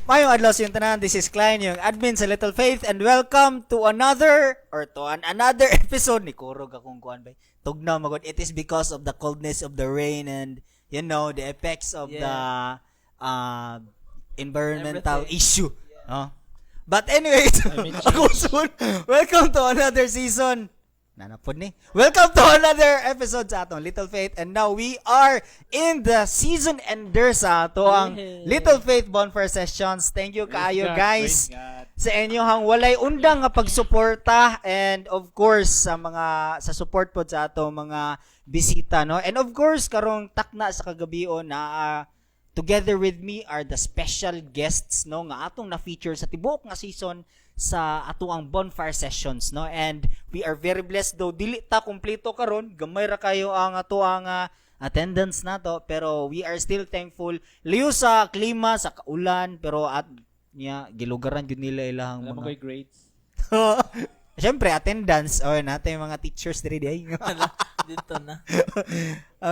Maayong adlaw sa inyong tanan. This is Klein, yung admin sa Little Faith, and welcome to another or to an another episode ni Kurog akong kuan bay. Tugnaw magod. It is because of the coldness of the rain and the effects of the environmental Everything. Issue. No? But anyways, Climate ako soon. Welcome to another season. Nanapod ni. Welcome to another episode sa atong Little Faith, and now we are in the season ender sa ato ang Yay. Little Faith Bonfire Sessions. Thank you kaayo, God, guys, praise God. sa inyong walay undang nga pagsuporta and of course sa mga sa support pod sa ato mga bisita, no? And of course, karong takna sa kagabion na together with me are the special guests, no, nga atong na-feature sa tibuok nga season sa ato ang Bonfire Sessions, no? And we are very blessed, though dili ta kumpleto karon, gamay ra kayo ang ato ang attendance nato, pero we are still thankful liyo sa klima sa kaulan, pero at niya gilugaran gyud nila ilahang Alam mo mga ko'y grades. Siyempre, attendance. Oh, natin yung mga teachers diri di. Dito na.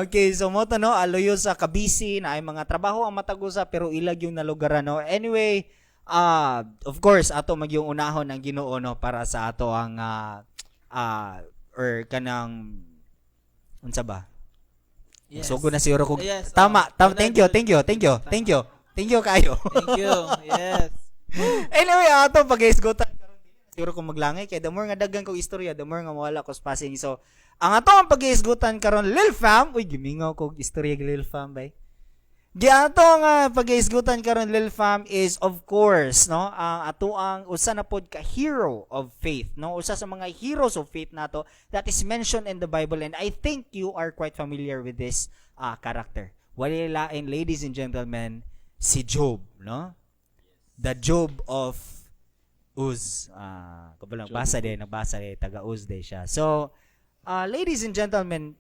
Okay, so mo to, no, aluyo sa kabisi na ay mga trabaho ang matag usa, pero ilag yung nalugaran, no. Anyway, of course ato magyung unahon ang Ginoo, no, para sa ato ang or kanang unsa ba? Yes. Sugod na siguro ko. Yes, Tama, oh. tama. Thank you, thank you, thank you. Thank you. Thank you kayo. Thank you. Yes. Anyway, ato pag-isgutan karon, siguro kung maglangay kay the more nga daghan kog istorya, the more nga mawala ko spacing. So, ang ato ang pag-iisgutan karon, Lil Fam, uy, gimingaw kog istorya Lil Fam bay. Gi ato nga pag-iisgutan karon, Lil Fam, is of course, no, ang ato ang usa na pod ka hero of faith, no, usa sa mga heroes of faith nato that is mentioned in the Bible, and I think you are quite familiar with this character. Wala lain, ladies and gentlemen, si Job, no? The Job of Uz. Ah, kabalo Job basa of din, nagbasa din taga Uz day siya. So, ladies and gentlemen,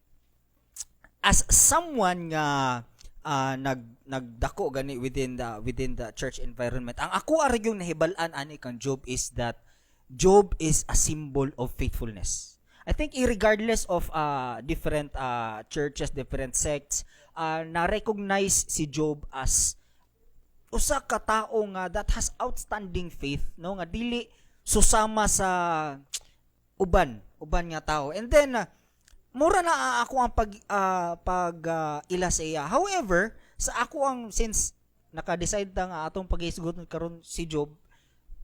as someone nga nagdako gani within the church environment, ang ako ara yung nahibal-an ani kang Job is that Job is a symbol of faithfulness. I think irregardless of different churches, different sects, na-recognize si Job as usa ka tao nga that has outstanding faith, no, nga dili susama sa uban uban nga tao. And then mura na ako ang pag ila sa iya. However, sa ako ang since naka-decide ta nga atong pag-isgot karon si Job,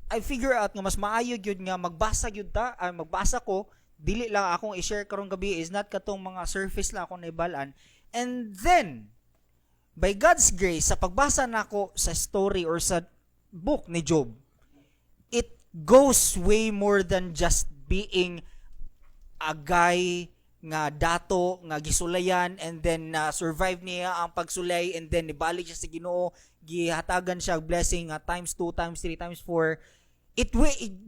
I figure out nga mas maayo gyud nga magbasa gyud ta, ay magbasa ko, dili lang akong i-share karong gabi is not katong mga surface lang akong naibal-an. And then by God's grace, sa pagbasa nako sa story or sa book ni Job, it goes way more than just being a guy nga dato nga gisulayan and then na survive niya ang pagsulay and then nibalik siya sa Ginoo, gihatagan siya og blessing nga times 2, times 3, times 4. It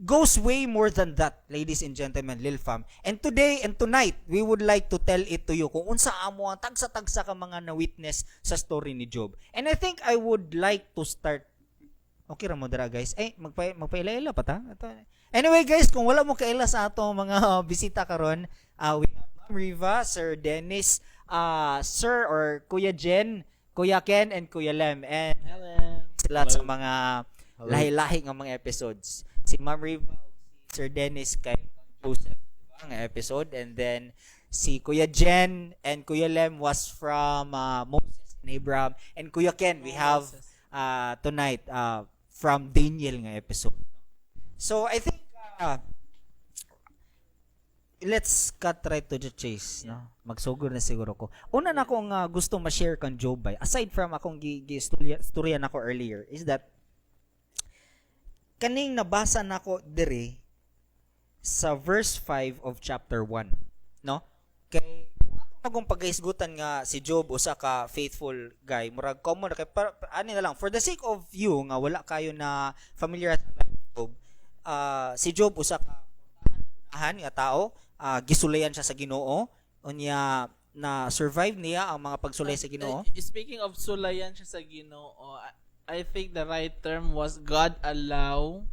goes way more than that, ladies and gentlemen, Lil Fam. And today and tonight, we would like to tell it to you kung unsa amo ang tagsa-tagsa ka mga na-witness sa story ni Job. And I think I would like to start. Okay ra mo dara, guys? Eh, magpaila-ila pa ta. Ito. Anyway, guys, kung wala mo kaila sa atong mga bisita karon, we have Ma'am Riva, Sir Dennis, Sir or Kuya Jen, Kuya Ken, and Kuya Lem. And Hello. Sila sa mga lahi-lahi nga mga episodes. Si Ma'am Riva, Sir Dennis kay Joseph, diba, nga episode, and then si Kuya Jen and Kuya Lem was from Moses and Abraham, and Kuya Ken we have tonight from Daniel nga episode. So I think let's cut right to the chase, no? Magsugod na siguro ko. Una na akong gusto ma-share kang Job bay, aside from akong gi storya nako earlier, is that kaning nabasa nako diri sa verse 5 of chapter 1, no? Kay kung pagkaisgutan nga si Job usa ka faithful guy, murag common ra kay para, ani na lang for the sake of you nga wala kayo na familiar sa life ni Job. Si Job usa ka han nga tao, gisulayan siya sa Ginoo, unya na survive niya ang mga pagsulay sa Ginoo. Speaking of sulayan siya sa Ginoo, I think the right term was God allow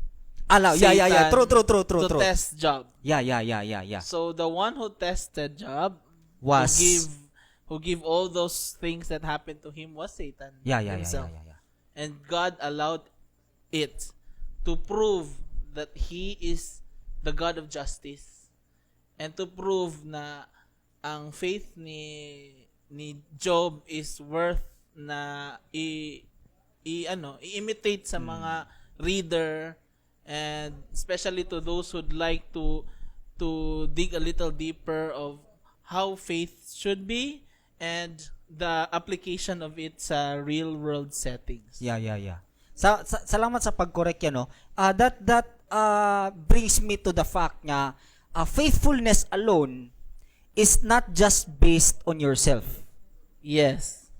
Allow, yeah. Satan True, to true. test Job. Yeah. So the one who tested Job Was who give all those things that happened to him was Satan himself. Yeah. And God allowed it to prove that He is the God of justice and to prove na ang faith ni Job is worth na i ano i-imitate sa mga reader and especially to those who'd like to dig a little deeper of how faith should be and the application of it sa real world settings. Yeah. Salamat sa pag-correct yan, no? That brings me to the fact nga faithfulness alone is not just based on yourself.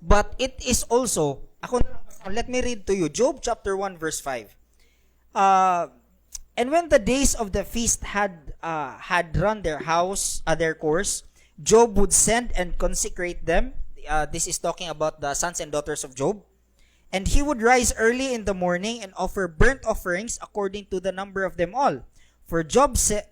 But it is also, ako na lang, let me read to you, Job chapter 1 verse 5. "And when the days of the feast had run their course, Job would send and consecrate them." This is talking about the sons and daughters of Job. "And he would rise early in the morning and offer burnt offerings according to the number of them all. For Job said,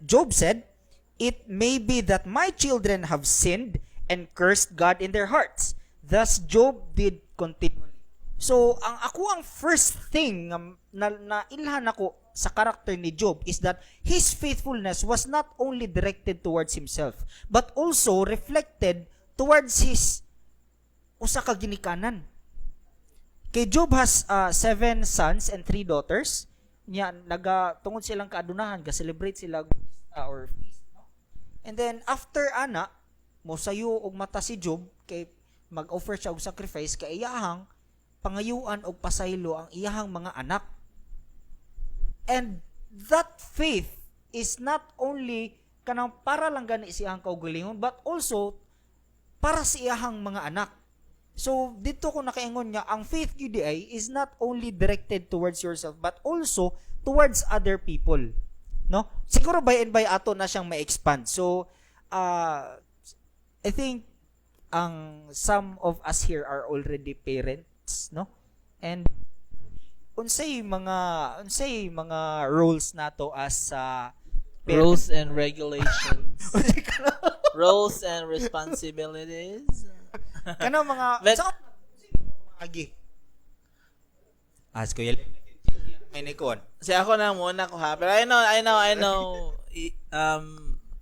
'It may be that my children have sinned and cursed God in their hearts.' Thus Job did continually." So, ang ako ang first thing nga na ilhan ako sa character ni Job is that his faithfulness was not only directed towards himself, but also reflected towards his usa ka ginikanan. Kay Job has seven sons and three daughters. Nya naga tungod silang kaadunahan, ga celebrate sila or feast, no? And then after ana, mosayo og mata si Job kay mag-offer siya og sacrifice kay iyahang pangayuan og pasaylo ang iyahang mga anak. And that faith is not only kanang para lang gani siyang kaugalingon but also para sa iyahang mga anak. So dito ko nakaingon nga ang faith QDI is not only directed towards yourself but also towards other people. No? Siguro by and by ato na siyang ma-expand. So I think ang some of us here are already parents, no? And unsay mga roles nato as parents? Rules and regulations. Roles and responsibilities. Kanang mga sa agi. Ah, si Kuya may nikon. Si ako na muna ko ha. Pero I know, I know, I know.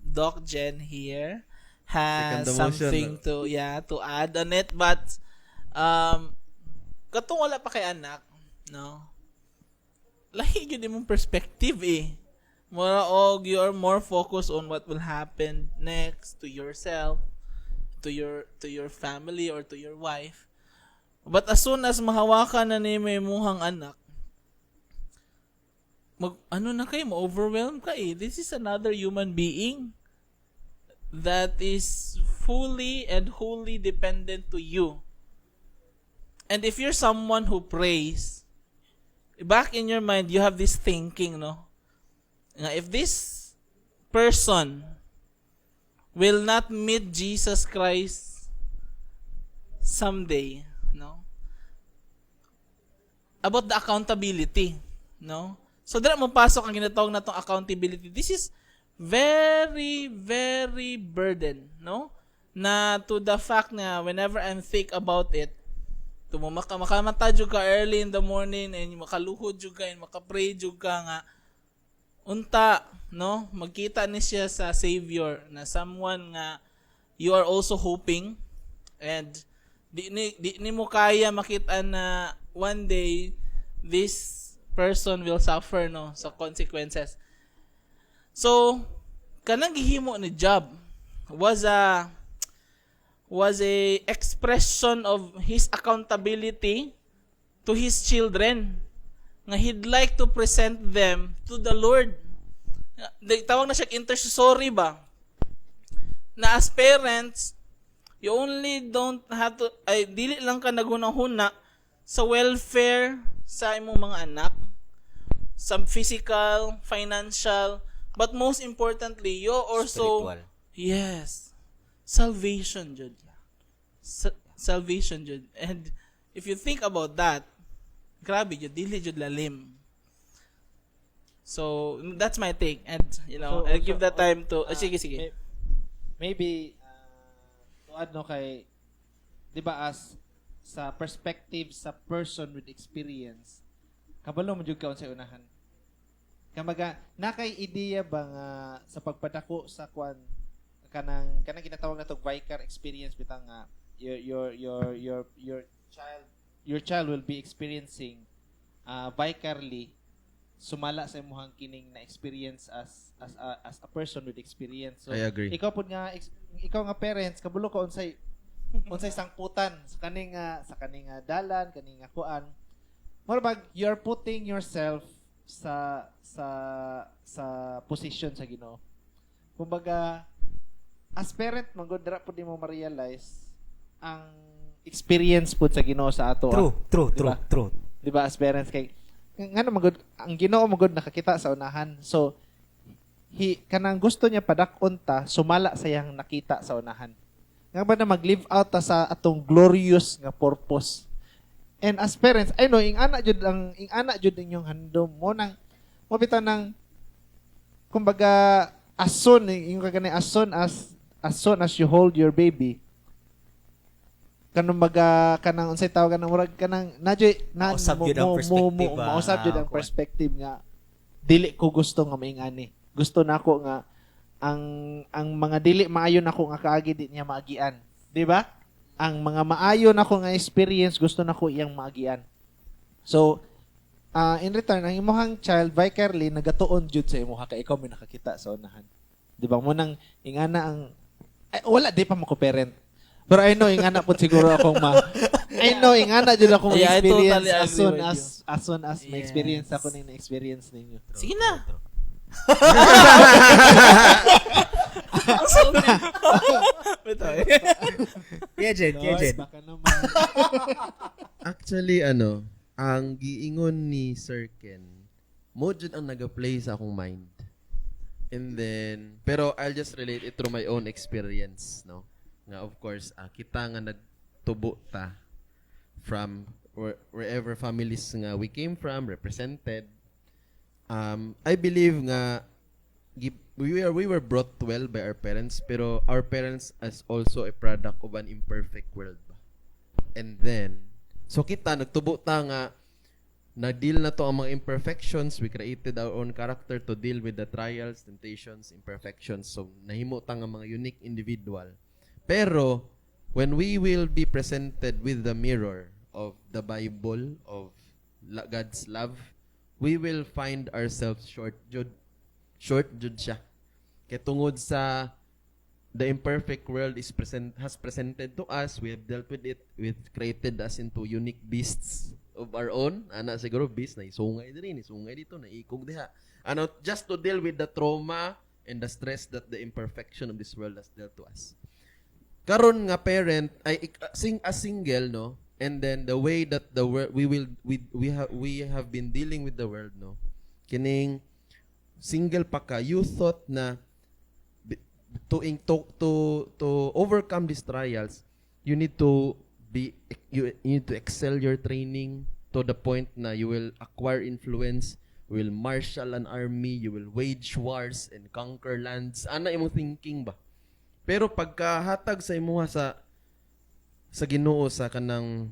Doc Jen here has Second the motion. Something to, yeah, to add on it, but katong wala pa kay anak, no, lahi gyud imong perspective eh. Mura og you are more focused on what will happen next to yourself, to your family or to your wife. But as soon as mahawakan na ni may imuhang anak, mag ano na kayo, ma-overwhelm ka eh. This is another human being that is fully and wholly dependent to you. And if you're someone who prays, back in your mind, you have this thinking, no? Nga if this person will not meet Jesus Christ someday, no? About the accountability, no? So dira mo pasok ang ginatawag natong accountability. This is very, very burden, no? Na to the fact na whenever I'm think about it, tumo makamata jud ka early in the morning and makaluhod jud ka and makapray jud ka nga unta, no, magkita ni siya sa Savior na someone nga you are also hoping and di ni mo kaya makita na one day this person will suffer, no, sa consequences. So kanang gihimo ni Job was a expression of his accountability to his children nga he'd like to present them to the Lord. Tawag na siya intercessory ba? Na as parents, you only don't have to, ay, dili lang ka naghuna-huna sa welfare sa imong mga anak, sa physical, financial, but most importantly, you also Spiritual. Yes. Salvation, jud. Salvation, jud. And if you think about that, grabe, jud, dili jud lalim. So, that's my take. And So, I'll give also, that time to sige, sige. Maybe to add, no, kay di ba, as sa perspective sa person with experience Kabalo mo jud ka unsay unahan. Kumbaga, nakay ideya ba nga sa pagpadako sa kwan, kanang ginatawag nato vicar experience bitang nga your child will be experiencing vicarly sumala sa imuhang kining na experience as a person with experience. So I agree. Ikaw pud nga ikaw nga parents, kabulo ka unsay sangputan sa kaning nga dalan, kaning nga kuan. Mura bag you're putting yourself sa position sa Ginoo. Kumbaga, as parent man gud, dira pud nimo ma-realize ang experience pud sa Ginoo sa ato. True, true, true, Diba? True. Di ba, as parents, kay ngano man gud ang Ginoo man gud nakakita sa unahan. So he kanang gusto niya padak-on ta sumala sa iyang nakita sa unahan. Nga ba na mag-live out ta sa atong glorious nga purpose. And as parents, I know ing ana jud inyong handom mo nang mo bitaw nang kumbaga as soon yung kagani as soon as you hold your baby, kanang baga kanang unsay tawag, kanang murag kanang nadyoy na Mausab gyud ang perspective, ah, mausab jud ang kuan. Perspective nga dili ko gusto nga maingani, gusto nako nga ang mga dili maayo nako nga kaagi, di niya maagian, di ba? Ang mga maayo nako nga experience, gusto nako iyang maagian. So in return, ang imuhang child vicarly nagatuon jud sa imuha kay ikaw may nakakita sa unahan, di ba? Mo nang ingana ang ay, wala di pa mo parent, pero I know ingana pud siguro akong ma I know ingana jud akong Yeah, I experience totally as agree soon with as as soon as may experience ako ning na-experience ninyo. Sige na. Ito eh. Yeah, Jed, yeah, Lord, Jed. baka naman. Actually, ano, ang giingon ni Sir Ken, mo jud ang nag-play sa akong mind. And then, pero I'll just relate it through my own experience, no? Nga, of course, kita nga nagtubo ta from wherever families nga we came from, represented. I believe nga we were brought well by our parents, pero our parents as also a product of an imperfect world ba. And then, so kita, nagtubo ta nga, na-deal na to ang mga imperfections. We created our own character to deal with the trials, temptations, imperfections. So, nahimo ta nga mga unique individual. Pero, when we will be presented with the mirror of the Bible, of God's love, we will find ourselves short jud. Short jud siya. Kay tungod sa the imperfect world is present has presented to us, we have dealt with it, we've created us into unique beasts of our own. Ana siguro beast na isungay diri, isungay dito, naikog diha. Ano, just to deal with the trauma and the stress that the imperfection of this world has dealt to us. Karon nga parent ay sing a single, no, and then the way that the world we will we have been dealing with the world, no, kining single pa ka, you thought na to overcome these trials, you need to excel your training to the point na you will acquire influence, will marshal an army, you will wage wars and conquer lands. Ana imong thinking ba? Pero pagkahatag sa imuha sa Ginoo sa kanang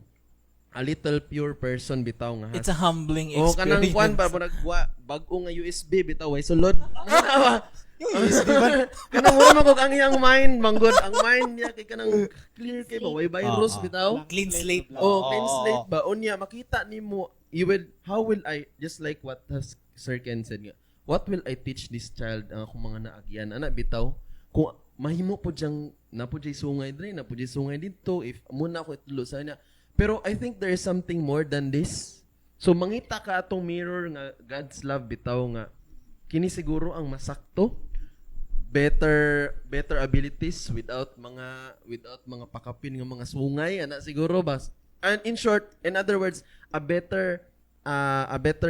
a little pure person bitaw nga It's a humbling Oh, experience. kanang kwan ba mo nagwa bag-o nga USB bitaw way sulod. Yung USB ba? Kanang wala man kog ang iyang mind, manggod ang mind niya kay kanang clear kay ba, way virus bitaw. Clean slate. Oh, clean slate ba? Unya makita nimo, you will how will I, just like what has Sir Ken said nga, what will I teach this child ang akong mga naagyan ana bitaw, kung mahimo po diyang na po diyang sungay dre, na po diyang sungay dito, if muna ako itulo sa niya. Pero I think there is something more than this. So mangita ka atong mirror nga God's love bitaw, nga kini siguro ang masakto, better abilities without mga pakapin nga mga sungay ana siguro ba. And in short, in other words, a better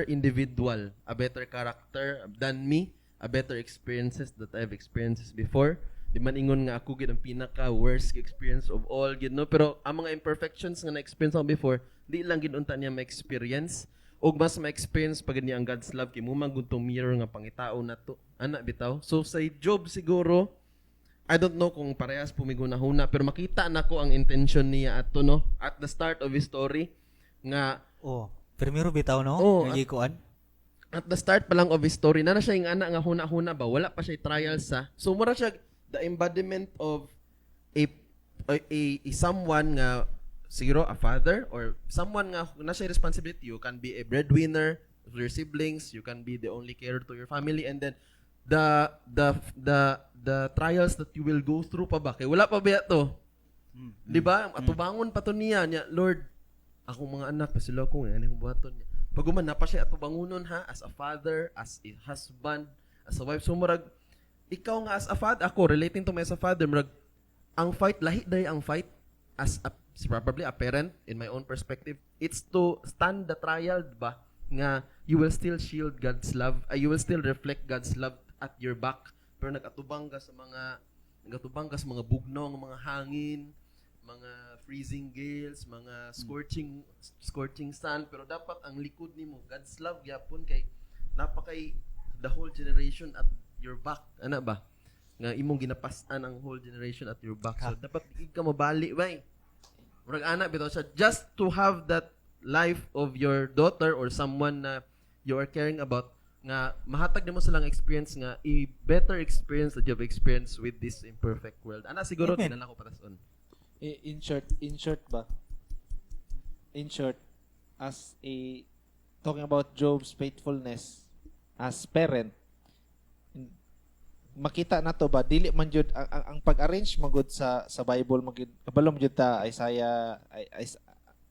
individual, a better character than me, a better experiences that I've experienced before. Di man ingon nga ako gid ang pinaka worst experience of all gid, no, pero ang mga imperfections nga na-experience ako before, di lang gid unta niya ma-experience og mas ma-experience pag niya ang God's love kay mo man gud tong mirror nga pangitao na to ana bitaw. So sa Job siguro, I don't know kung parehas pumiguna-huna, pero makita nako ang intention niya ato, no, at the start of his story nga Oh. Primero bitaw, no? Oo, Nga gikuan. At the start pa lang of his story na siya yung ana nga huna-huna ba, wala pa siya trials sa. So mura siya the embodiment of a someone nga siguro a father or someone nga na siya responsibility. You can be a breadwinner to your siblings, you can be the only carer to your family, and then the trials that you will go through pa ba kay wala pa ba to, di ba? Atubangon pa to niya niya, "Lord, akong mga anak pa sila ko nga anong buhaton niya." Pag na pa siya atubangonon ha, as a father, as a husband, as a wife. So murag ikaw nga as a father, ako relating to me as a father, murag ang fight lahi day, ang fight as a, probably a parent, in my own perspective, it's to stand the trial ba nga you will still shield God's love, you will still reflect God's love at your back, pero nag-atubang ka sa mga bugnaw nga mga hangin, mga freezing gales, mga scorching sun, pero dapat ang likod nimo God's love gyapon kay napakay the whole generation at your back, ana ba, nga imong ginapas-an ang whole generation at your back. So dapat di ka mabali bay. Murag ana bitaw siya, just to have that life of your daughter or someone na you are caring about nga mahatag nimo silang experience nga a better experience that you've experienced with this imperfect world. Ana siguro. Amen. Tinala ko patason. In short ba? In short, as a talking about Job's faithfulness as parent, makita na to ba, dili man jud ang pag-arrange man gud sa Bible magid, kabalo man jud ta Isaiah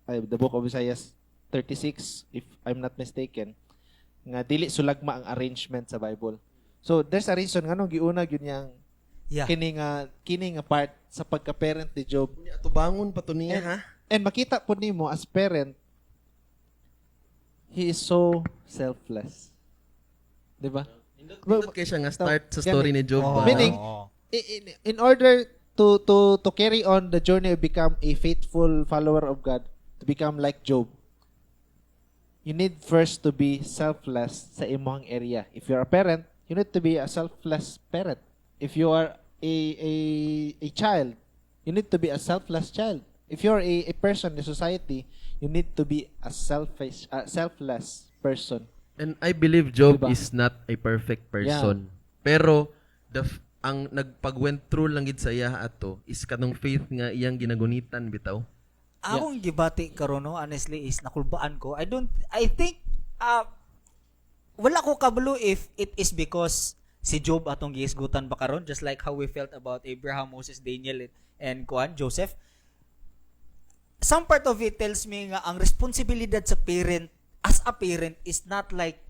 ay, the book of Isaiah 36, if I'm not mistaken, nga dili sulagma ang arrangement sa Bible. So there's a reason nganong giuna gyud niyang kini nga part sa pagka-parent ni Job. Unya, atubangon pa to niya ha. And makita po nimo as parent, he is so selfless. 'Di ba? Nindot kay siya nga start sa story ni Job ba? Meaning, Oo. In order to carry on the journey of become a faithful follower of God, to become like Job, you need first to be selfless sa imong area. If you're a parent, you need to be a selfless parent. If you are a child, you need to be a selfless child. If you're a person in society, you need to be a selfless person. And I believe Job Diba? Is not a perfect person. Pero ang nagpag-went through lang gid sa iya ato is kanong faith nga iyang ginagunitan bitaw. Akong gibati karon, no, honestly, is nakulbaan ko. I don't I think wala ko kabalo if it is because si Job atong gihisgutan ba karon, just like how we felt about Abraham, Moses, Daniel and kuan Joseph. Some part of it tells me nga ang responsibilidad sa parent, as a parent, is not like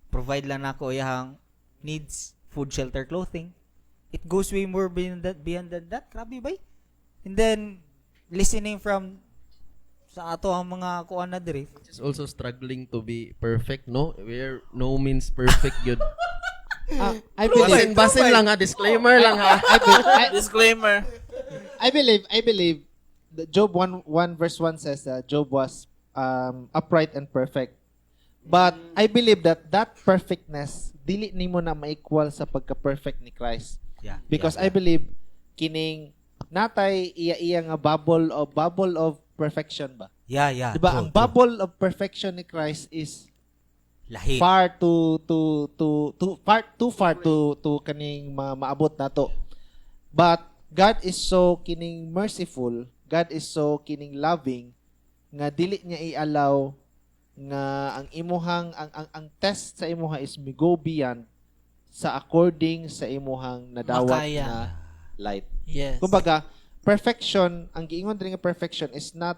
provide lang nako iyang needs, food, shelter, clothing. It goes way more beyond that. Grabe bay. And then listening from sa ato ang mga kuan na diri. Which is also struggling to be perfect, no? We're no means perfect yun. Ah, I believe Basin, basin lang ha, disclaimer lang ha. Disclaimer. I believe that Job 1 1 verse 1 says that Job was upright and perfect. But I believe that that perfectness dili nimo na ma-equal sa pagka-perfect ni Christ. Because I believe kining natay iya-iya nga bubble of perfection ba? Yeah. Diba? True, Ang true. bubble of perfection ni Christ is Lahi. Far to far too far to kaning maabot nato. But God is so kining merciful, God is so kining loving nga dili niya i-allow nga ang imuhang ang test sa imuha is mi go beyond sa according sa imuhang nadawat Makaya. na light. Kumbaga, perfection, ang giingon diri nga perfection is not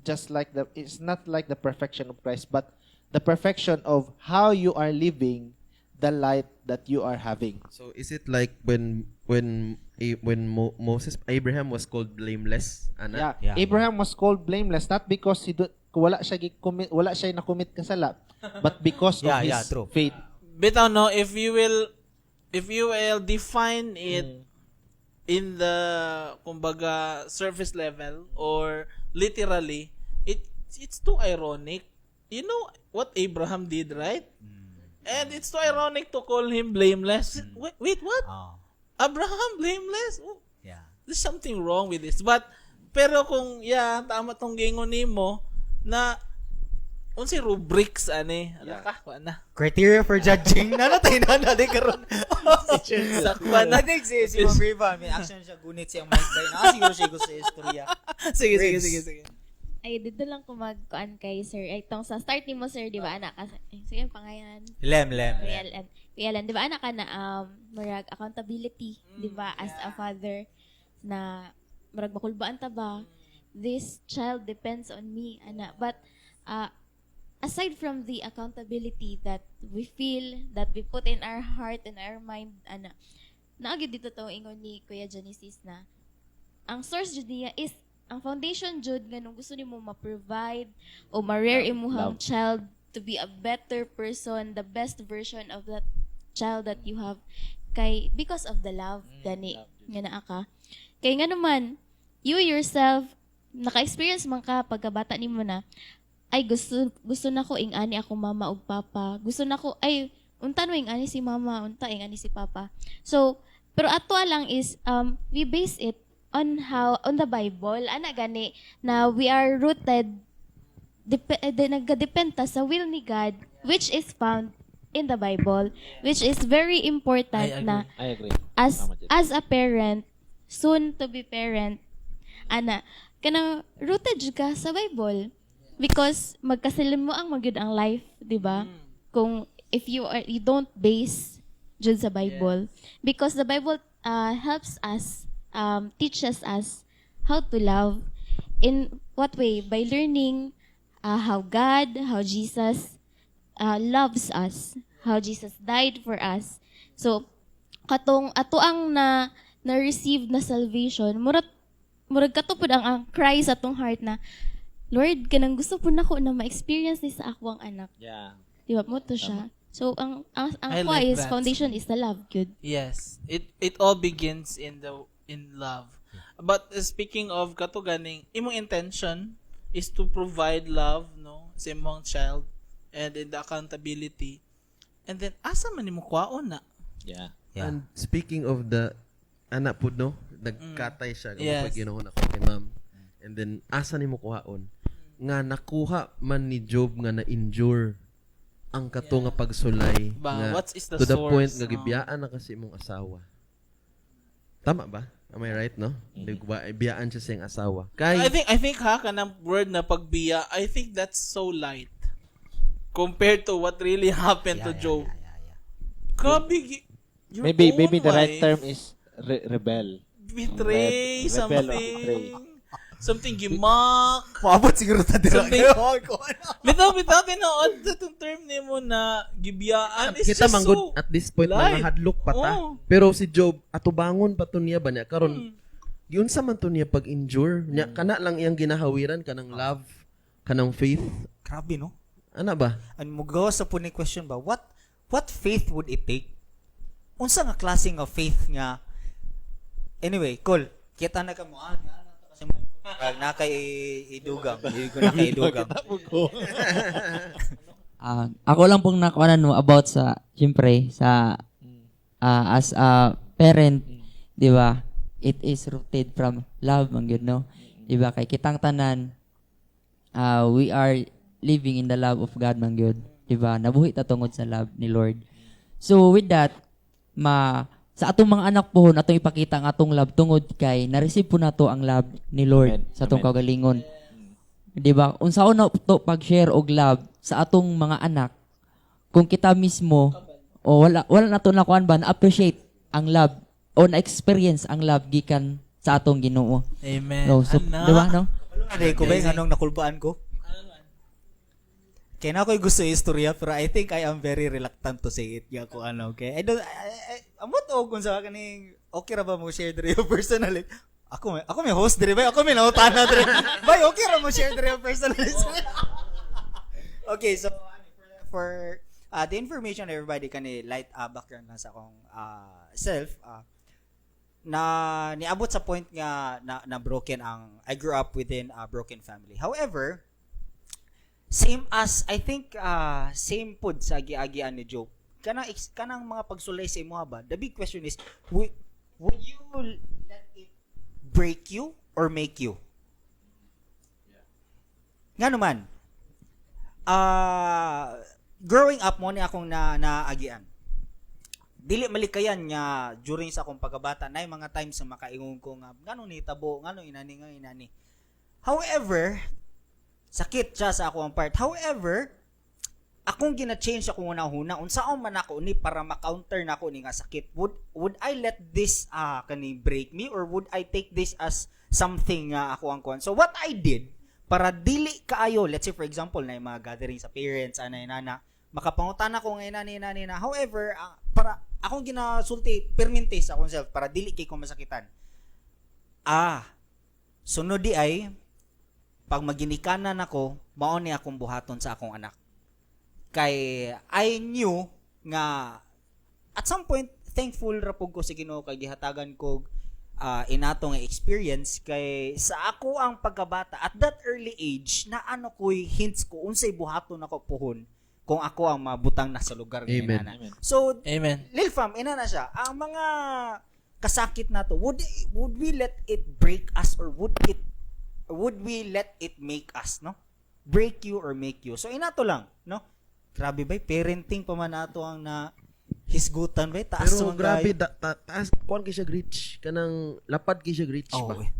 just like the it's not like the perfection of Christ, but the perfection of how you are living the light that you are having. So is it like when Moses, Abraham was called blameless, ana? Yeah. Yeah. Abraham was called blameless not because he do, wala siya na-commit kasala, but because of his Yeah, true. faith. Bitaw no, if you will define it in the kumbaga surface level or literally, it's too ironic. You know what Abraham did, right? And it's too ironic to call him blameless. Wait, wait, what? Oh, Abraham blameless? Oh, there's something wrong with this. But pero kung yeah, tama tong gingon nimo na Unsay rubrics ani? Ala ka, wa na. Criteria for judging. Nanatay na na di karon. Sakpa na. I think si Ma'am Riva, may action siya gunit siyang mic by na siguro siya gusto sa istorya. Sige, sige, Riggs. sige, sige. Ay, dito lang ko magkuan kay sir. Ay, itong sa start ni mo, sir, di ba, anak? Kasi, ay, sige, pangayan. Lem, lem, lem. PLN. PLN, di ba, anak ka na, murag accountability, di ba, as a father, na murag makulbaan ta ba? This child depends on me, ana. But, aside from the accountability that we feel, that we put in our heart and our mind, ana, naa gyud dito to ingon ni Kuya Genesis na, ang source jud niya is ang foundation jud nga nung gusto nimo ma-provide o ma-rear imuhang Love. child to be a better person, the best version of that child that you have kay because of the love gani nga naa ka. Kay nga naman you yourself naka-experience man ka pagkabata nimo na ay gusto gusto na ko ing-ani ako mama ug papa. Gusto na ko ay unta no ing-ani si mama, unta ing-ani si papa. So, pero ato lang is we base it on how on the Bible ana gani na we are rooted nagdepend ta sa will ni God which is found in the Bible, which is very important I agree. na I agree. as Tama dyan. as a parent, soon to be parent, ana kanang rooted jud ka sa Bible because magkasalimuang magyud ang life, di ba, kung if you don't base jud sa Bible, because the Bible helps us, teaches us how to love. In what way? By learning how God, how Jesus loves us, how Jesus died for us. So katong ato ang na na-receive na salvation, murag murag kato pud ang cry sa atong heart na, "Lord, kanang gusto pud nako na ma-experience ni sa akong anak." Di ba mo to siya? So ang I ako like is that. Foundation is the love good. Yes, it all begins in love. But speaking of kato ganing imong intention is to provide love, no, sa imong child and in the accountability. And then asa man nimo kwaon na? Yeah. Yeah. And speaking of the anak pud, no, nagkatay siya pag Ginoo na kay ma'am. And then asa nimo kuhaon nga nakuha man ni Job nga na-endure ang kato nga pagsulay Ba, nga what is the to the source, point nga no? gibiyaan na kasi imong asawa. Tama ba? Am I right, no? Mm-hmm. Ba, biyaan siya sa iyang asawa. Kay I think ha, kanang word na pagbiya, I think that's so light compared to what really happened to Job. Yeah. Grabe, your Maybe own maybe the right wife term is rebel. Betray Rebel or something. betray. Something gimak. Maabot siguro ta dira. Bitaw, bitaw, tinuod itong term nimo na gibiyaan. It's kita just man gud so at this point light. mga hadlok pa ta. Oo. Pero si Job atubangon pa to niya ba niya karon, giunsa man to niya pag-endure niya, kana lang iyang ginahawiran, kanang love, kanang faith. Grabe, no? Ana ba? And mugawa sa po ni question ba, what faith would it take? Unsa nga klase nga faith nga? Anyway, cool. Kita na ka mo ah, nga na to kasi may pag na kay idugang, hindi ko na kay idugang. Ah, ako lang pong nakuha no about sa siyempre sa as a parent, 'di ba? It is rooted from love man gyud, no? 'Di ba? Kay kitang tanan, we are living in the love of God man gyud, 'di ba? Nabuhi ta tungod sa love ni Lord. So with that, ma sa atong mga anak po atong ipakita ang atong love tungod kay na-receive po nato ang love ni Lord Amen. sa atong Amen. kaugalingon. 'Di ba? Unsaon na to pag-share og love sa atong mga anak kung kita mismo o wala wala nato nakuan ba na appreciate ang love o na experience ang love gikan sa atong Ginoo? Amen. No, so, Ana. 'di ba, no? Ano ko ba yung anong nakulbaan ko? Kaya na ako'y gusto yung istorya pero I think I am very reluctant to say it. Ya ko ano, okay? I don't, amot o kung sa kaning okay ra ba mo share diri yung personally? Ako may host diri ba? Ako may nautana diri. Bay, okay ra mo share diri yung personally. Okay, so ano, for the information, everybody, kani light background lang sa akong self, na niabot sa point nga na broken ang I grew up within a broken family. However, same as I think same pud sa giagian ni Job. Kanang mga pagsulay sa imuha ba? The big question is would you let it break you or make you? Nga naman, Growing up mo ni akong na naagian. Dili malikayan nga during sa akong pagkabata na mga times na makaingon ko nga ngano nitabo, ngano inani, ngano inani. However, sakit siya sa ako ang part. However, akong gina-change akong una-huna unsaon man ako ni para ma-counter na ako ni nga sakit. Would I let this kani break me or would I take this as something nga ako ang kuan? So what I did para dili kaayo, let's say for example, na yung mga gathering sa parents ana nana, makapangutana ko nga inani inani na. However, para akong ginasulti permente sa akong self para dili kay ko masakitan. Sunod di ay pag maginikanan ako, mao ni akong buhaton sa akong anak. Kay I knew nga at some point thankful ra pud ko sa Ginoo kay gihatagan ko inato nga experience, kay sa ako ang pagkabata at that early age na ano ko'y hints ko unsay buhaton ako puhon kung ako ang mabutang na sa lugar nga Amen. inana. So Amen. Lil Fam, ina na siya. Ang mga kasakit na to, would we let it break us or would we let it make us, no? Break you or make you. So ina to lang, no? Grabe ba, parenting pa man nato ang na hisgutan ba, taas Pero man grabe kayo. da, taas kuan kay siya reach, kanang lapad kay siya reach Oh, ba. eh.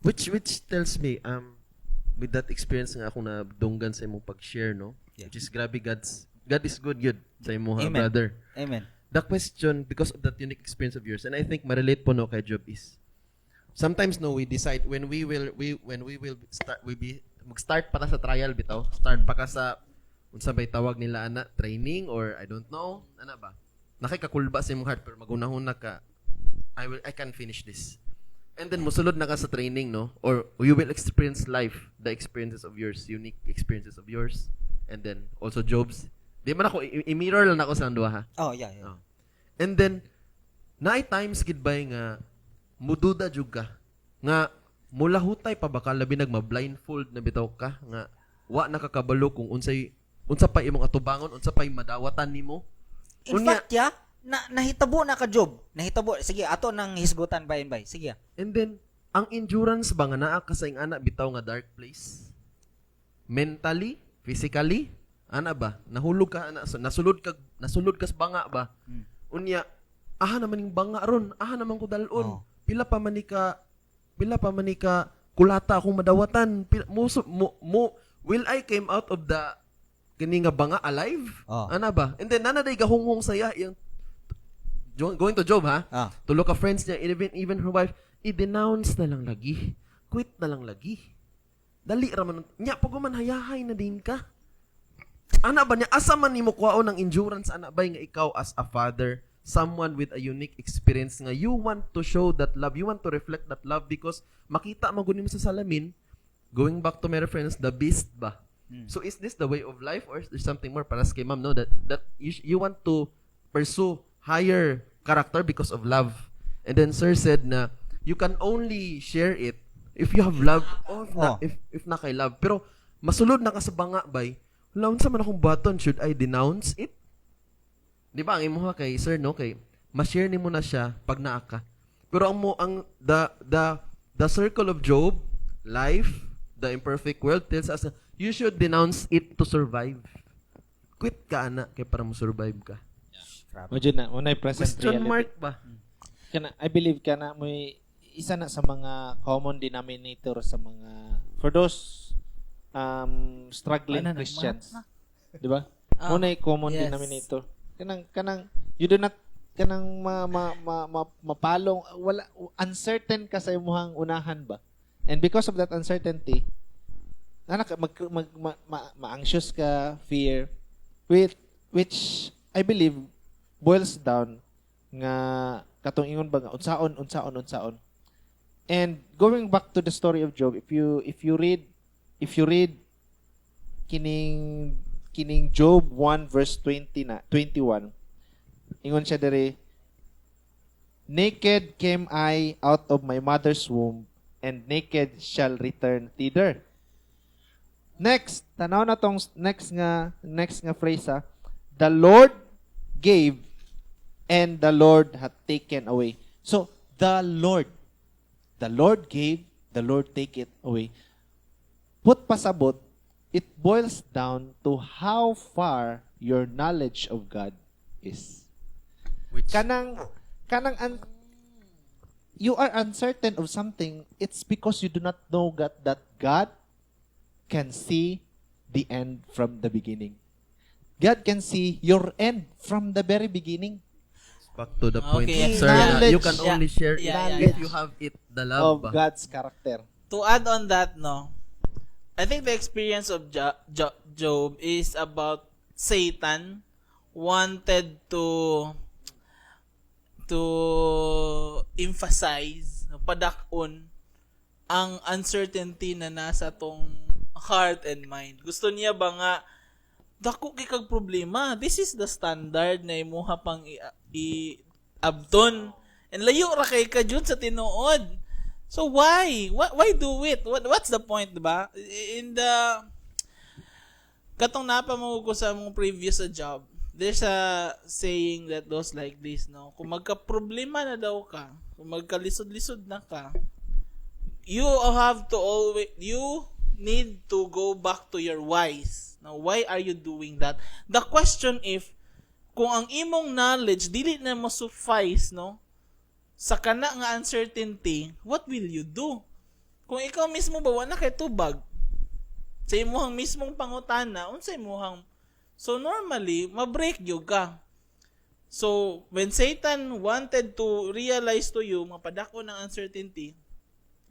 Which tells me with that experience nga akong nadunggan sa imong pag-share, no? Which is grabe, God is good good sa imo ha, Amen. brother. Amen. The question, because of that unique experience of yours, and I think ma-relate po no kay Job, is sometimes, no, we decide when we will start, we be mag-start pa ta sa trial bitaw, start pa ka sa unsa bay tawag nila ana, training or I don't know ana ba, nakikakulba sa imong heart pero magunahon na ka, I can finish this, and then musulod na ka sa training, no, or you will experience life, the experiences of yours, unique experiences of yours, and then also Job's. Di man ako i-mirror lang ako sa duha ha. Oh, yeah. Oh. And then naay times gid bay nga mududa jud ka nga mulahutay pa ba ka, labi nag ma-blindfold na bitaw ka nga wa nakakabalo kung unsay unsa pa imong atubangon, unsa pa madawatan nimo. In Unya- fact, yeah, na nahitabo na ka Job. Nahitabo. Sige, ato nang hisgutan by and by. Sige. And then ang endurance ba nga naa ka sa ing ana bitaw nga dark place, mentally, physically, ana ba, nahulog ka ana, so, nasulod ka sa banga ba. Unya aha naman yung banga ron, aha naman ko dalon, pila pa man ni ka kulata akong madawatan, pila, mo, will I came out of the kini nga banga alive? Ana ba? And then nana day gahunghong saya iyang going to Job ha, tulo ka friends niya, even her wife, i-denounce na lang lagi, quit na lang lagi, dali ra man nya pag man hayahay na din ka ana ba niya. Asa man nimo kuhaon ang endurance ana ba nga ikaw as a father, someone with a unique experience nga you want to show that love, you want to reflect that love, because makita man gud nimo sa salamin, going back to my reference, the beast ba? So is this the way of life or is there something more? Para sa kay ma'am, no, that you want to pursue higher character because of love, and then sir said na you can only share it if you have love or if na, if na kay love. Pero masulod na ka sa banga bay, wala, unsa man akong button, should I denounce it? Di ba ang imuha kay sir, no, kay ma-share nimo na siya pag naa ka. Pero ang mo ang the circle of Job, life, the imperfect world tells us na you should denounce it to survive. Quit ka ana kay para mo survive ka. Mo jud na, mo na present Question reality. mark ba? Kana I believe kana mo isa na sa mga common denominator sa mga for those struggling Ano na, Christians. Di ba? Ah, Mo na common yes. denominator. Kanang you do not kanang ma, ma, ma, ma, mapalong, wala, uncertain ka sa imuhang unahan ba. And because of that uncertainty, anak mag, mag ma, ma, ma-anxious ka, fear, with which I believe boils down nga katong ingon ba nga unsaon, unsaon, unsaon. And going back to the story of Job, if you read kining Job 1 verse 20 na 21, ingon siya diri, "Naked came I out of my mother's womb, and naked shall return thither." Next, tanaw na tong next nga phrase ha. "The Lord gave and the Lord hath taken away." So, the Lord gave, the Lord take it away. Put pasabot, It boils down to how far your knowledge of God is. Which Kanang you are uncertain of something, it's because you do not know God, that God can see the end from the beginning. God can see your end from the very beginning. Back to the point, sir, na you can only share it if you have it, the love of ba? God's character. To add on that, no, I think the experience of Job is about Satan wanted to emphasize, no, padak-on ang uncertainty na nasa tong heart and mind. Gusto niya ba nga dako kay kag problema? This is the standard na imuha pang i-abton. And layo ra kay ka jud sa tinuod. So why? Why do it? What's the point, di ba? In the katong napa mo ko sa mong previous sa job, there's a saying that goes like this, no? Kung magka-problema na daw ka, kung magkalisod-lisod na ka, you have to always, you need to go back to your whys. Now, why are you doing that? The question if, kung ang imong knowledge dili na mo suffice, no? Sa kana nga uncertainty, what will you do? Kung ikaw mismo ba wala kay tubag sa imuhang mismong pangutana, unsa imuhang? So normally, ma-break gyud ka. So, when Satan wanted to realize to you, mapadako ng uncertainty,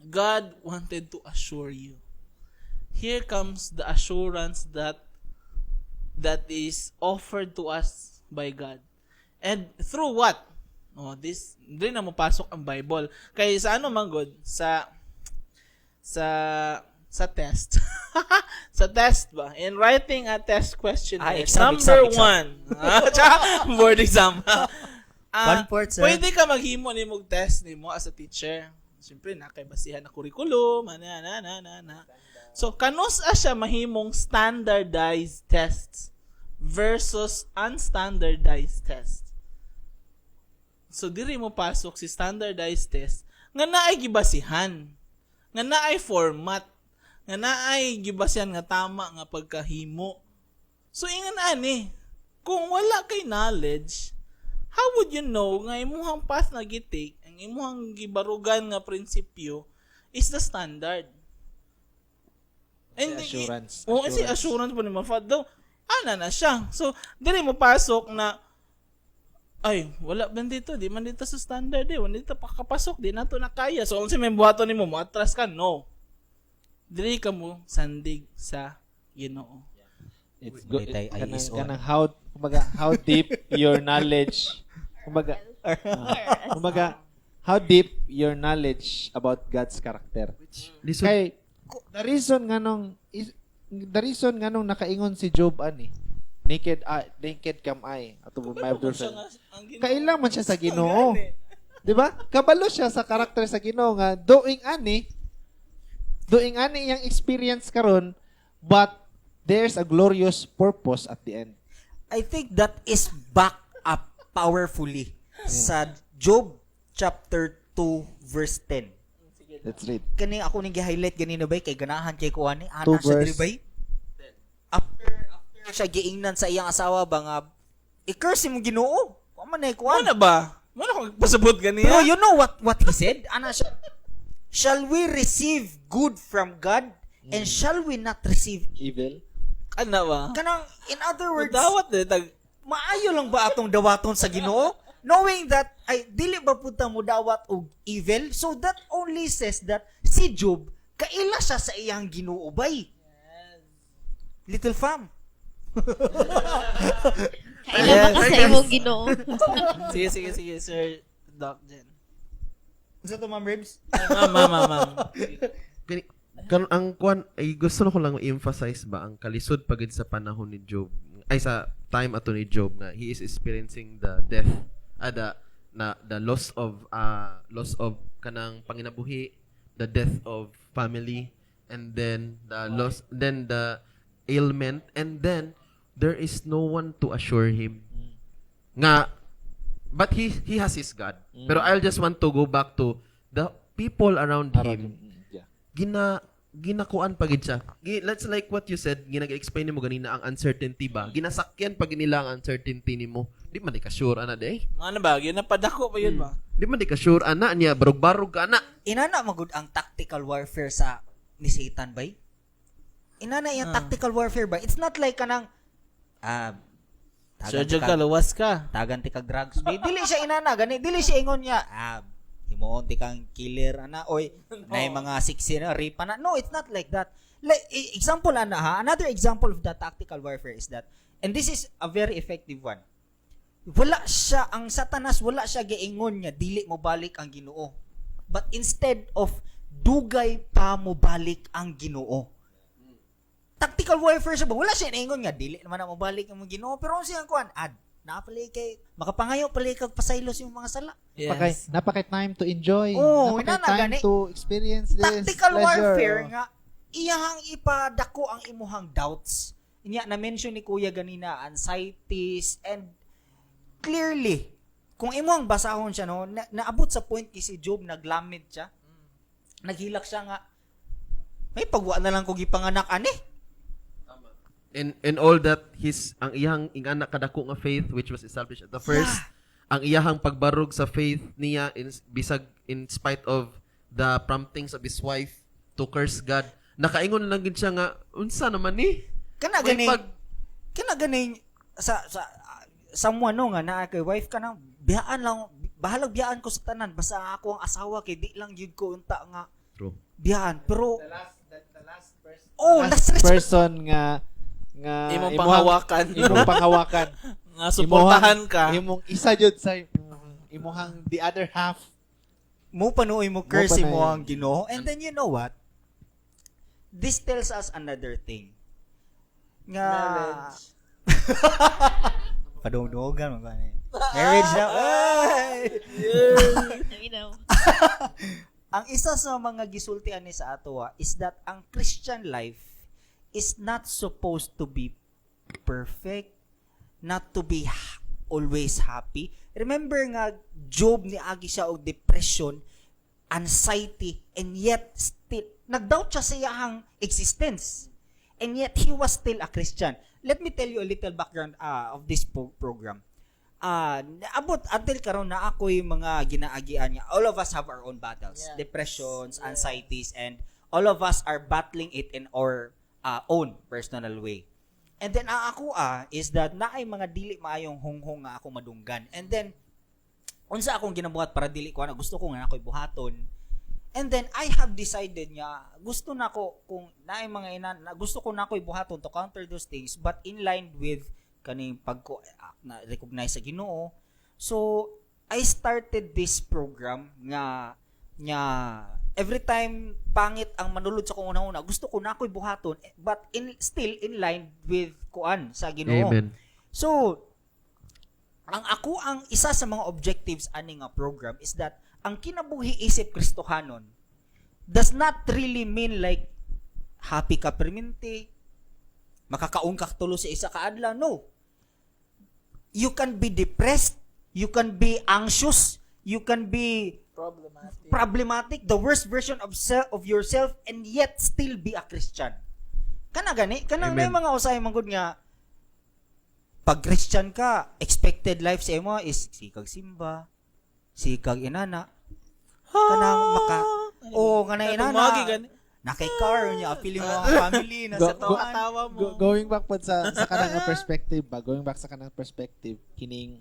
God wanted to assure you. Here comes the assurance that is offered to us by God. And through what? Oh, this diri na mopasok ang Bible. Kay sa ano man gud sa test. Sa test ba? In writing a test questionnaire. Ah, exam, number exam, exam. one. Board exam. Ah, One fourth, sir. pwede ka maghimo nimo og test nimo as a teacher. Siyempre, na kay basihan na curriculum, ana na na na na. So, kanus-a siya mahimong standardized tests versus unstandardized tests? So, diri mo pasok si standardized test nga naay gibasihan, nga naay format, nga naay gibasihan nga tama nga pagkahimo. So, ingon ani, kung wala kay knowledge, how would you know nga imuhang path na gi-take, ang imuhang gibarugan nga prinsipyo is the standard? And Si assurance. Oo, si assurance po ni Mafad daw. Ana na siya. So, diri mo pasok na ay, wala man dito, di man dito sa standard eh. Wala dito pakapasok, di na to na kaya. So, unsa may buhaton nimo, mo atras ka? No. Diri ka mo sandig sa Ginoo. It's good. Ulit ay Kanang, ISO. kanang how, kumbaga, how deep your knowledge, kumbaga, how deep your knowledge about God's character. Lisod. Kay, the reason nganong nakaingon si Job ani, "Naked I, naked come I, ato my Kabalo man siya nga ang Ginoo. Kaila man siya sa Ginoo. 'Di ba? Kabalo siya sa karakter sa Ginoo nga doing ani iyang experience karon, but there's a glorious purpose at the end. I think that is backed up powerfully sa Job chapter 2 verse 10. Let's read. Kani ako ning gi-highlight ganino bay kay ganahan kay ko ani ana Two siya diri verse. bay. After siya giingnan sa iyang asawa ba nga i-curse mo Ginoo. Wa man ay Mo kuan. na ba? Mo na kung pasabot ganiya. Pero you know what he said? Ana siya. "Shall we receive good from God and shall we not receive Evil. Ana ba? Kanang in other words, Dawat eh tag maayo lang ba atong dawaton sa Ginoo knowing that ay dili ba punta mo dawat og evil? So that only says that si Job kaila siya sa iyang Ginoo bay. Little fam. Kaila ba ka sa imong Ginoo? Sige, sige, sige, Sir Doc Jen. Unsa to, Ma'am Ribs? Ma'am, ma'am, ma'am, ma'am. Gani, karon ang kwan ay gusto na ko lang i-emphasize ba ang kalisod pagid sa panahon ni Job ay sa time ato ni Job nga he is experiencing the death, the na the loss of kanang panginabuhi, the death of family, and then the loss, then the ailment, and then there is no one to assure him nga, but he has his God. Pero I'll just want to go back to the people around him. Gina Ginakuan pa gid siya. Let's like what you said, ginag-explain nimo ganina ang uncertainty ba? Ginasakyan pa gid nila ang uncertainty nimo. Di man di ka sure ana day. Ano ba? Yun napadako pa yun ba? Di man di ka sure ana niya, barug-barug ka ana. Inana magud ang tactical warfare sa ni Satan bay. Inana iyang tactical warfare ba? It's not like kanang tagan Sure ti ka, luwas ka. Tagan ti kag drugs bay. Dili siya inana gani, dili siya ingon niya. Himuon ti kang killer ana oy, nay mga sexy na rape ana. No, it's not like that. Like example ana ha, another example of the tactical warfare is that, and this is a very effective one. Wala siya ang Satanas, wala siya giingon niya dili mo balik ang Ginoo. But instead of dugay pa mo balik ang Ginoo. Tactical warfare siya ba? Wala siya naingon nga dili naman na mo balik ang Ginoo, pero ang siyang kuan ad naa pala kay makapangayo pala kag pasaylos yung mga sala. Yes. Napakay time to enjoy. Oo, napakay inana time gani. to experience this Tactical pleasure. warfare nga iyahang ipadako ang imuhang doubts. Inya na mention ni Kuya ganina anxieties, and clearly kung imuhang basahon siya, no, naabot sa point kay si Job naglamit siya. Naghilak siya nga may pagwa na lang ko gipanganak ani. And all that his ang iyang ingana kadako nga faith which was established at the first, ang iyahang pagbarog sa faith niya in bisag in spite of the promptings of his wife to curse God, nakaingon lang gid siya nga unsa naman ni Kana May ganing kana ganing sa someone, no, nga naa kay wife ka nang biyaan lang, bahalag biyaan ko sa tanan basta ang ako ang asawa kay di lang gyud ko unta nga True. biyaan, pero The last person. Oh, last resort. Person nga nga Imong panghawakan. Imong panghawakan. Nga suportahan ka. Imong isa jud sa imuhang the other half. Mo panuoy mo curse Mo mo panayon. ang Ginoo. And then you know what, this tells us another thing nga Marriage. Padungdugan man gani marriage na. Ay! You know. Ang isa sa mga gisultian ni sa atoa is that ang Christian life is not supposed to be perfect, not to be always happy. Remember nga Job ni agi siya og depression, anxiety, and yet still nagdoubt siya sa iyang existence. And yet he was still a Christian. Let me tell you a little background of this program. Naabot until karon na ako'y mga ginaagian niya. All of us have our own battles, depressions, anxieties, and all of us are battling it in our own personal way. And then ang ako is that naay mga dili maayong hunghong nga ako madunggan. And then unsa akong ginabuhat para dili ko ana, gusto ko nga ako'y buhaton. And then I have decided nga gusto na ko kung naay mga ina na, gusto ko na ako'y buhaton to counter those things, but in line with kaning pagko na recognize sa Ginoo. So I started this program nga nga every time pangit ang manulod sa kong una-una, gusto ko na ako'y buhaton eh, but in still in line with kuan sa Ginoo. Amen. So, ang ako ang isa sa mga objectives ani nga program is that ang kinabuhi isip Kristohanon does not really mean like happy ka perminti, makakaon ka tulo sa isa ka adlaw. No. You can be depressed, you can be anxious, you can be Problematic. Problematic, the worst version of self of yourself, and yet still be a Christian. Kana gani, kanang may Amen. mga usay manggod nga pag Christian ka, expected life sa imo is sikag simba, sikag inana, kanang maka o kanang inana. Tumagi gani. Nakay car niya, apili mo ang family na sa Go- tuwan. Tawa mo. Going back po sa kanang nga perspective ba, going back sa kanang perspective kining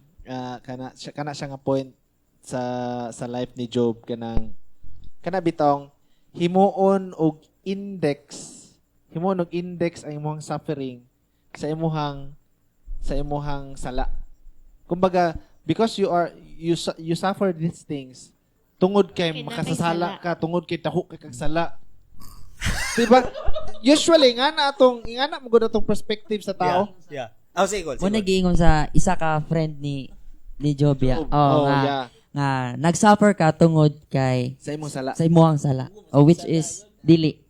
kana siya nga point sa life ni Job, kanang kana bitong himuon og index, himuon og index ang imong suffering sa imuhang sala. Kumbaga, because you are you su- you suffer these things tungod kay Kay makasasala nakay ka, tungod kay dako kay kag sala. Diba? Usually nga na mo gud atong perspective sa tao. Yeah. Oh, sige, Mo nagiingon sa isa ka friend ni Job ya. Job. Oh, Oh, nga, yeah. nga nagsuffer ka tungod kay Sa imong sala. sa imuhang sala. Oh, which is dili.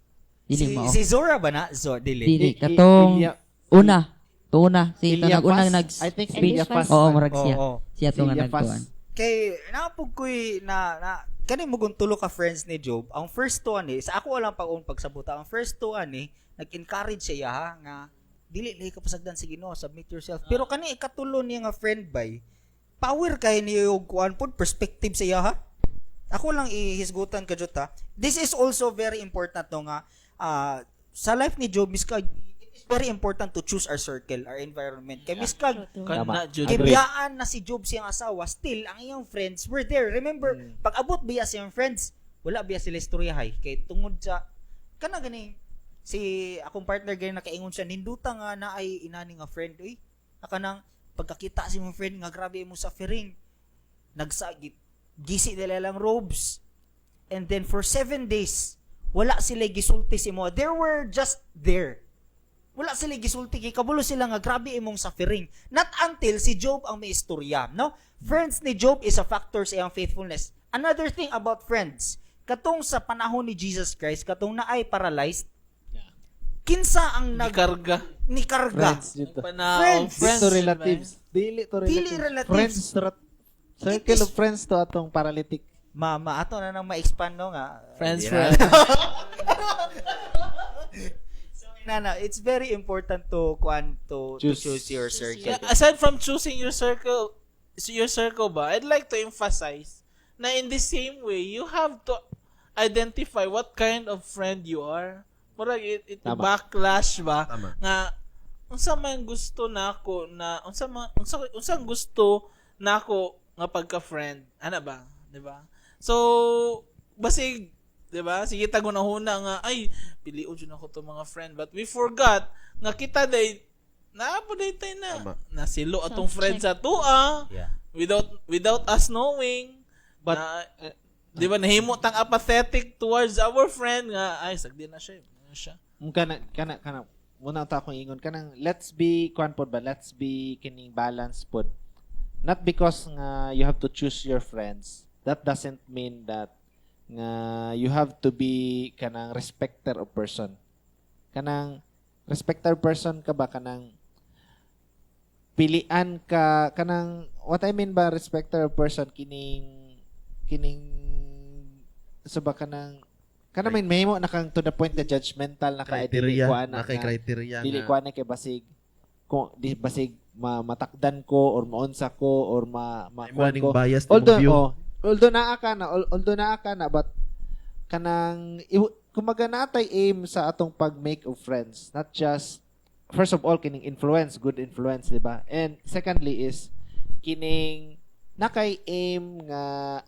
Dili Si, mo. si Zora ba na? Zora, dili. Dili I- katong una. Tuna si ito Eliaphas. nag-unang nag I think si Eliphas. Eliphas. Oo, murag siya. Oo. Siya Si to nga Eliphas. nagtuan. Kay napog ko'y na na Kani mo tulo ka friends ni Job, ang first two ani, sa ako lang pag pagsabuta, ang first two ani nag-encourage siya ha nga dili lagi ka pasagdan sa Ginoo, submit yourself. Pero kani ikatulo niya nga friend bay, power kay niyo og kuan pod perspective sa iya ha. Ako lang ihisgutan ka jud ta. This is also very important no nga sa life ni Job miska it is very important to choose our circle, our environment. Kay miskag Kana jud. Agree. gibiyaan na si Job siyang asawa, still ang iyang friends were there. Remember, pag abot biya siyang friends, wala biya sila istoryahay kay tungod sa kana gani si akong partner gani nakaingon siya ninduta nga na ay inani nga friend oy. Kanang pagkakita si mong friend nga grabe mo suffering. Nagsagit gisi nila lang robes. And then for 7 days, wala sila gisulti si mo. They were just there. Wala sila gisulti kay kabulo sila nga grabe imong suffering. Not until si Job ang may istorya, no? Friends ni Job is a factor sa iyang faithfulness. Another thing about friends, katong sa panahon ni Jesus Christ, katong naay paralyzed, kinsa ang nag Gikarga. nikarga? Friends dito. Panao, Friends. friends. Dito relatives. Dili to relatives. Dili relatives. Friends circle of friends to atong paralytic. Mama, ato na nang ma-expand no nga. Friends, Yeah. friends. So, nana, it's very important to kuan to Choose. choose your circle. Yeah, aside from choosing your circle ba, I'd like to emphasize na in the same way, you have to identify what kind of friend you are. Murag it Tama. backlash ba Tama. nga unsa man gusto nako na unsa man unsa unsang gusto nako nga pagka-friend ana ba, di ba? So basig, di ba, sige tag hunahuna nga ay pilion jud ako to mga friend, but we forgot nga kita day naa po day tay na Tama. nasilo atong friend sa tua without without us knowing. But, na, di ba, nahimo tang apathetic towards our friend nga ay sagdi na siya eh, na siya. Kana kana kana muna ta akong ingon kanang let's be kuan pod ba, let's be kining balance pod. Not because nga you have to choose your friends, that doesn't mean that nga you have to be kanang respecter of person. Kanang respecter person ka ba, kanang pilian ka, kanang what I mean ba respecter of person, kining kining so ba kanang kana may mahimo na kang to the point na judgmental na ka, ay, dili Criteria. ko ana Na kay nga- criteria dili nga. ko ana kay basig kung di basig matakdan ko or maunsa ko or ma, ma Ay, mo ning ko bias although imong view. oh, although naa ka na, but kanang kumbaga natay aim sa atong pag-make of friends, not just first of all kining influence, good influence, di ba? And secondly is kining nakay aim nga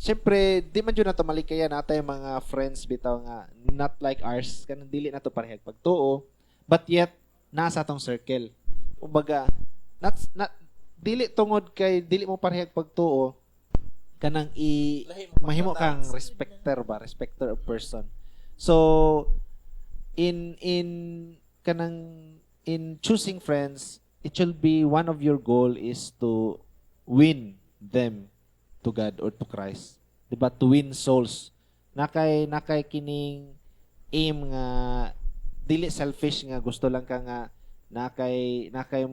siyempre di man jud nato malikaya natay mga friends bitaw nga not like ours, kanang dili nato parehag pagtuo, but yet nasa atong circle. Kumbaga not, not dili tungod kay dili mo parehag pagtuo kanang i Lahi mo mahimo kang pagpataas. respecter ba, respecter of person. So in kanang in choosing friends, it should be one of your goal is to win them to God or to Christ, di ba? To win souls. Nakay kining aim nga dili selfish nga gusto lang ka nga nakay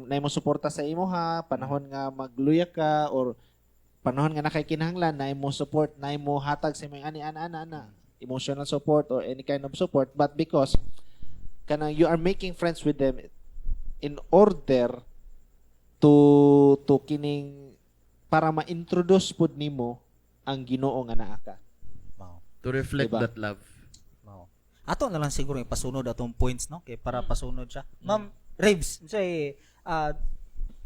nay mo suporta sa imo ha panahon nga magluya ka or panahon nga nakay kinahanglan na mo support, na mo hatag sa imong ani ana ana ana emotional support or any kind of support, but because kanang you are making friends with them in order to kining para ma-introduce pud nimo ang Ginoo nga naa ka. Mao. To reflect Diba? that love. Mao. Ato na lang siguro ipasunod atong points no kay para pasunod siya. Ma'am Raves, unsay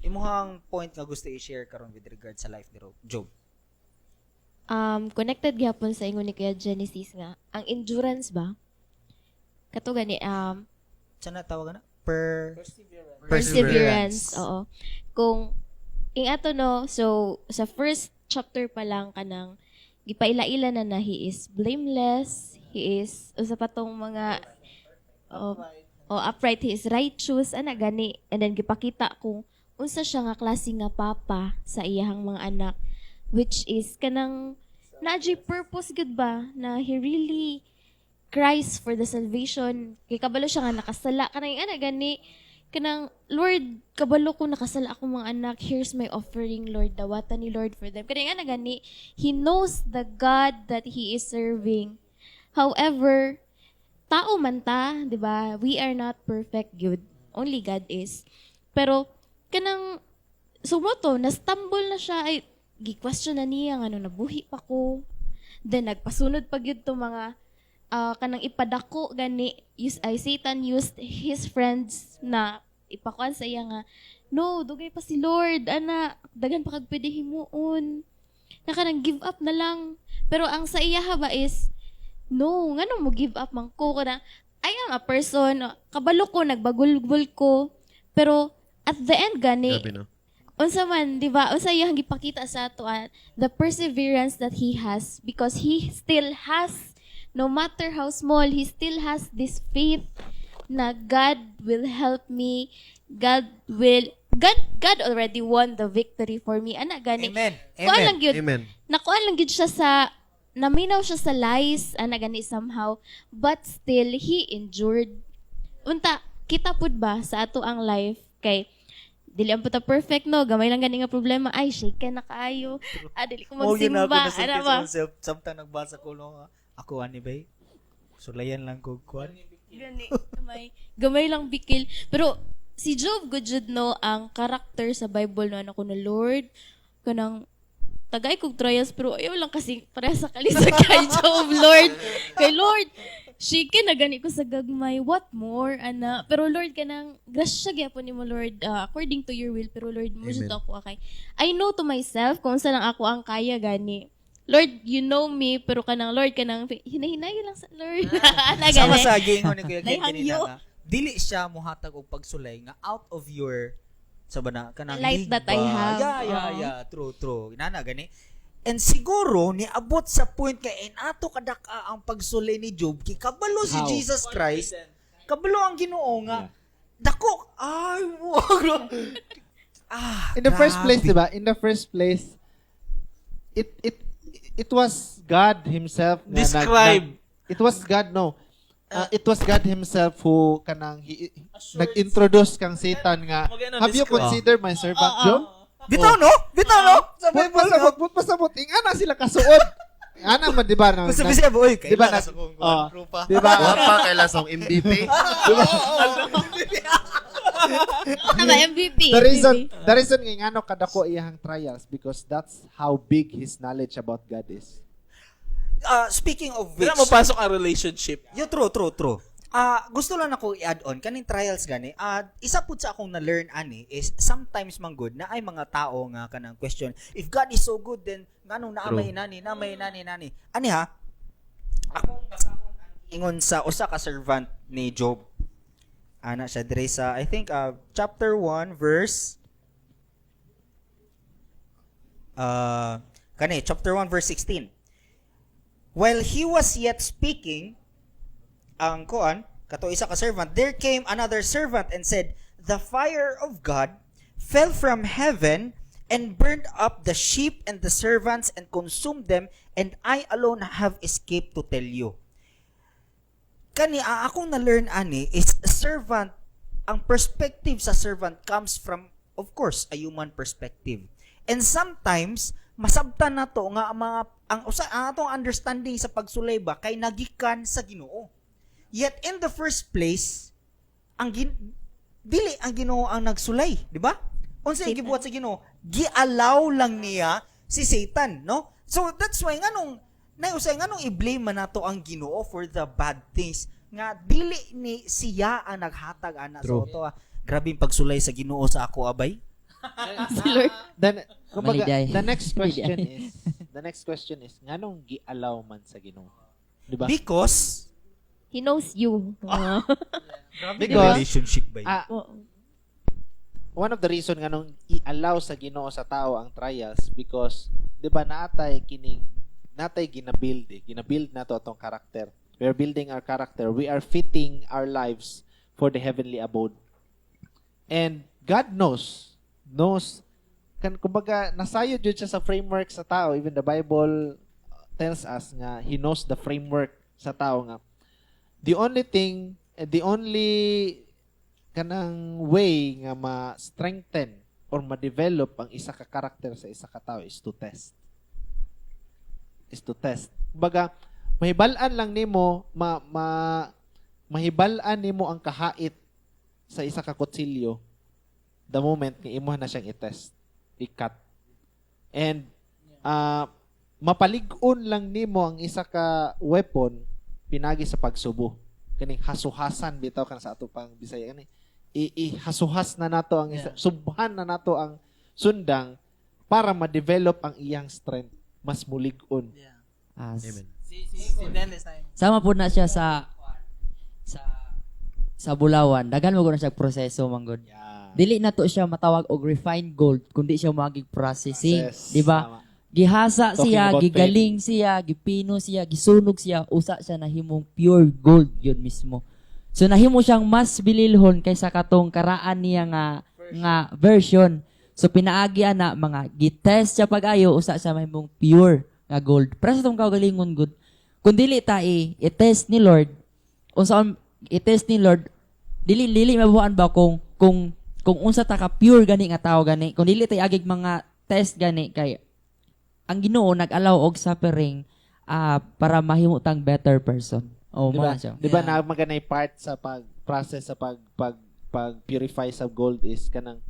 imuhang point nga gusto i-share karon with regard sa life ni Job? Connected gyapon sa ingon ni Kuya Genesis nga ang endurance ba kato gani Sa na tawag na? Per Perseverance. Oo. Kung ing ato no, so sa first chapter pa lang kanang gipaila-ila na na he is blameless, he is usa pa tong mga oh, upright, he is righteous, ana gani. And then gipakita kung unsa siya nga klase nga papa sa iyahang mga anak, which is kanang naa purpose gud ba na he really cries for the salvation kay kabalo siya nga nakasala, kanang ana gani. Kanang, "Lord, kabalo ko nakasala ako mga anak. Here's my offering, Lord. Dawatan ni Lord for them." Kaya nga na gani, he knows the God that he is serving. However, tao man ta, 'di ba? We are not perfect good. Only God is. Pero kanang sumoto, na-stumble na siya, ay gi-question na niya nga ano nabuhi pa ko. Then nagpasunod pa gyud to mga kanang ipadako gani use ay Satan used his friends na ipakuan sa iya nga no, dugay pa si Lord, ana, daghan pa kag pwede himuon. Na kanang give up na lang. Pero ang sa iya ba is no, ngano mo give up man ko kana? I am a person, kabalo ko nagbagulgul ko. Pero at the end gani, Grabe, no? unsa man, di ba? Unsa iyang gipakita sa ato, the perseverance that he has, because he still has, no matter how small, he still has this faith na God will help me, God will God already won the victory for me. Ana gani. Amen. Kuan Amen. lang gyud. Amen. Nakuan lang gyud siya sa naminaw siya sa lies, ana gani somehow, but still he endured. Unta kita pud ba sa ato ang life kay dili ang puta perfect, no? Gamay lang gani nga problema, ay, shaken na kaayo, ah, dili ko Mo yun ako magsimba, nasulti ana sa ba? myself. Samtang nagbasa ko no, ako ani bay. Sulayan lang ko kuan. Gani, gamay gamay lang bikil, pero si Job good jud, no, ang karakter sa Bible, no? Ano ko na, Lord, kanang tagay kog trials pero ayaw lang kasi pareha sa kalisa kay Job, Lord. Kay Lord, shaken na gani ko sa gagmay, what more, ana? Pero Lord, kanang grasya gyapon nimo, Lord, according to your will. Pero Lord, mo jud ako kay I know to myself kung unsa lang ako ang kaya gani. Lord, you know me, pero kanang Lord, kanang hinahinay lang sa Lord. Ana Sama gani. sa giingon ni Kuya Ken kanina Naihangyo. nga dili siya mohatag og pagsulay nga out of your sa bana kanang Light that I ba? have. Yeah. Oo. Yeah, true, true. Inana gani. And siguro niabot sa point kay inato kadaka ang pagsulay ni Job kay kabalo si How? Jesus Christ. Kabalo ang Ginoo nga dako ay wag ah. In the first place, Grabe. di ba? In the first place, it was God himself nga Describe. It was God, no. It was God himself who kanang nag-introduce kang Satan nga, Mag-ano, "Have you describe. considered my servant Job?" Bitaw no? Bitaw no? Sa Put Bible no? pasabot, put pasabot. Ingana sila kasuod. Ingana man, di ba? Na, Kung sabi siya, oy, di ba kailangan na, sa kong oh, grupa. di ba? Wa pa kay lasong MVP. Tama, MVP. The reason nga ngano kadako iyang trials because that's how big his knowledge about God is. Speaking of which, Wala mo pasok ang relationship. Yo, true, true, true. Ah, gusto lang ako i-add on kaning trials gani. Ah, isa pud sa akong na-learn ani is sometimes man good na ay mga tao nga kanang question, if God is so good, then nganong naa may nani, naa may nani nani. Ani ha? Akong basahon ang ingon sa usa ka servant ni Job. Ana siya dire sa, I think, chapter 1 verse kani chapter 1 verse 16. While he was yet speaking, ang kuan, kato isa ka servant, there came another servant and said, "The fire of God fell from heaven and burned up the sheep and the servants and consumed them, and I alone have escaped to tell you." Kani, ang akong na-learn ani is servant, ang perspective sa servant comes from, of course, a human perspective. And sometimes, masabtan na to nga ang mga ang usa ang atong understanding sa pagsulay ba kay nagikan sa Ginoo. Yet in the first place, ang dili ang Ginoo ang nagsulay, di ba? Unsa Satan. gibuhat sa Ginoo? Gi-allow lang niya si Satan, no? So that's why nganong nausay nganong i-blame man nato ang Ginoo for the bad things nga dili ni siya ang naghatag ana sa True. ato. Ah. Grabe yung pagsulay sa Ginoo sa ako abay. Si Lord. Then, kumbaga, Maliday. the next question is nganong gi-allow man sa Ginoo? Di ba? Because He knows you. Because relationship ba yun? ah, Oo. one of the reason nganong i-allow sa Ginoo sa tao ang trials because 'di ba naatay kining natay gina-build eh. Gina-build nato atong character. We are building our character. We are fitting our lives for the heavenly abode. And God knows kan kumbaga nasayod jud siya sa framework sa tao. Even the Bible tells us nga he knows the framework sa tao nga the only thing eh, the only Kanang way nga ma-strengthen or ma-develop ang isa ka karakter sa isa ka tao is to test. Is to test. Baga, mahibal-an lang nimo ma, ma mahibal-an nimo ang kahait sa isa ka kutsilyo the moment nga imo na siyang i-test, i-cut. And mapalig-on lang nimo ang isa ka weapon pinagi sa pagsubo. Kaning hasuhasan bitaw kan sa ato pang Bisaya kani. Ihasuhas na nato ang isa, subhan na nato ang sundang para ma-develop ang iyang strength, mas mulig-on. Amen. Si Dennis na yun. Sama po na siya sa bulawan. Daghan mo na siya proseso manggod. Dili na to siya matawag og refined gold kundi siya magig processing, Process. di ba? Tama. Gihasa Talking siya, about gigaling siya, gipino siya, gisunog siya, usa siya nahimong pure gold yun mismo. So nahimo siyang mas bililhon kaysa katong karaan niya nga version. So pinaagi ana mga gitest siya pag-ayo, usa siya mahimong pure nga gold. Pero sa itong kaugalingon good, kung dili ta i-test ni Lord, unsa i-test ni Lord, dili dili mabuhan ba kung unsa ta ka pure gani nga tao gani, kung dili tay agig mga test gani, kay ang Ginoo nag-allow og suffering para mahimo tang better person. Oh, Di mo ba? na siya. Di ba Yeah. na maganay part sa pag process sa pag purify sa gold is kanang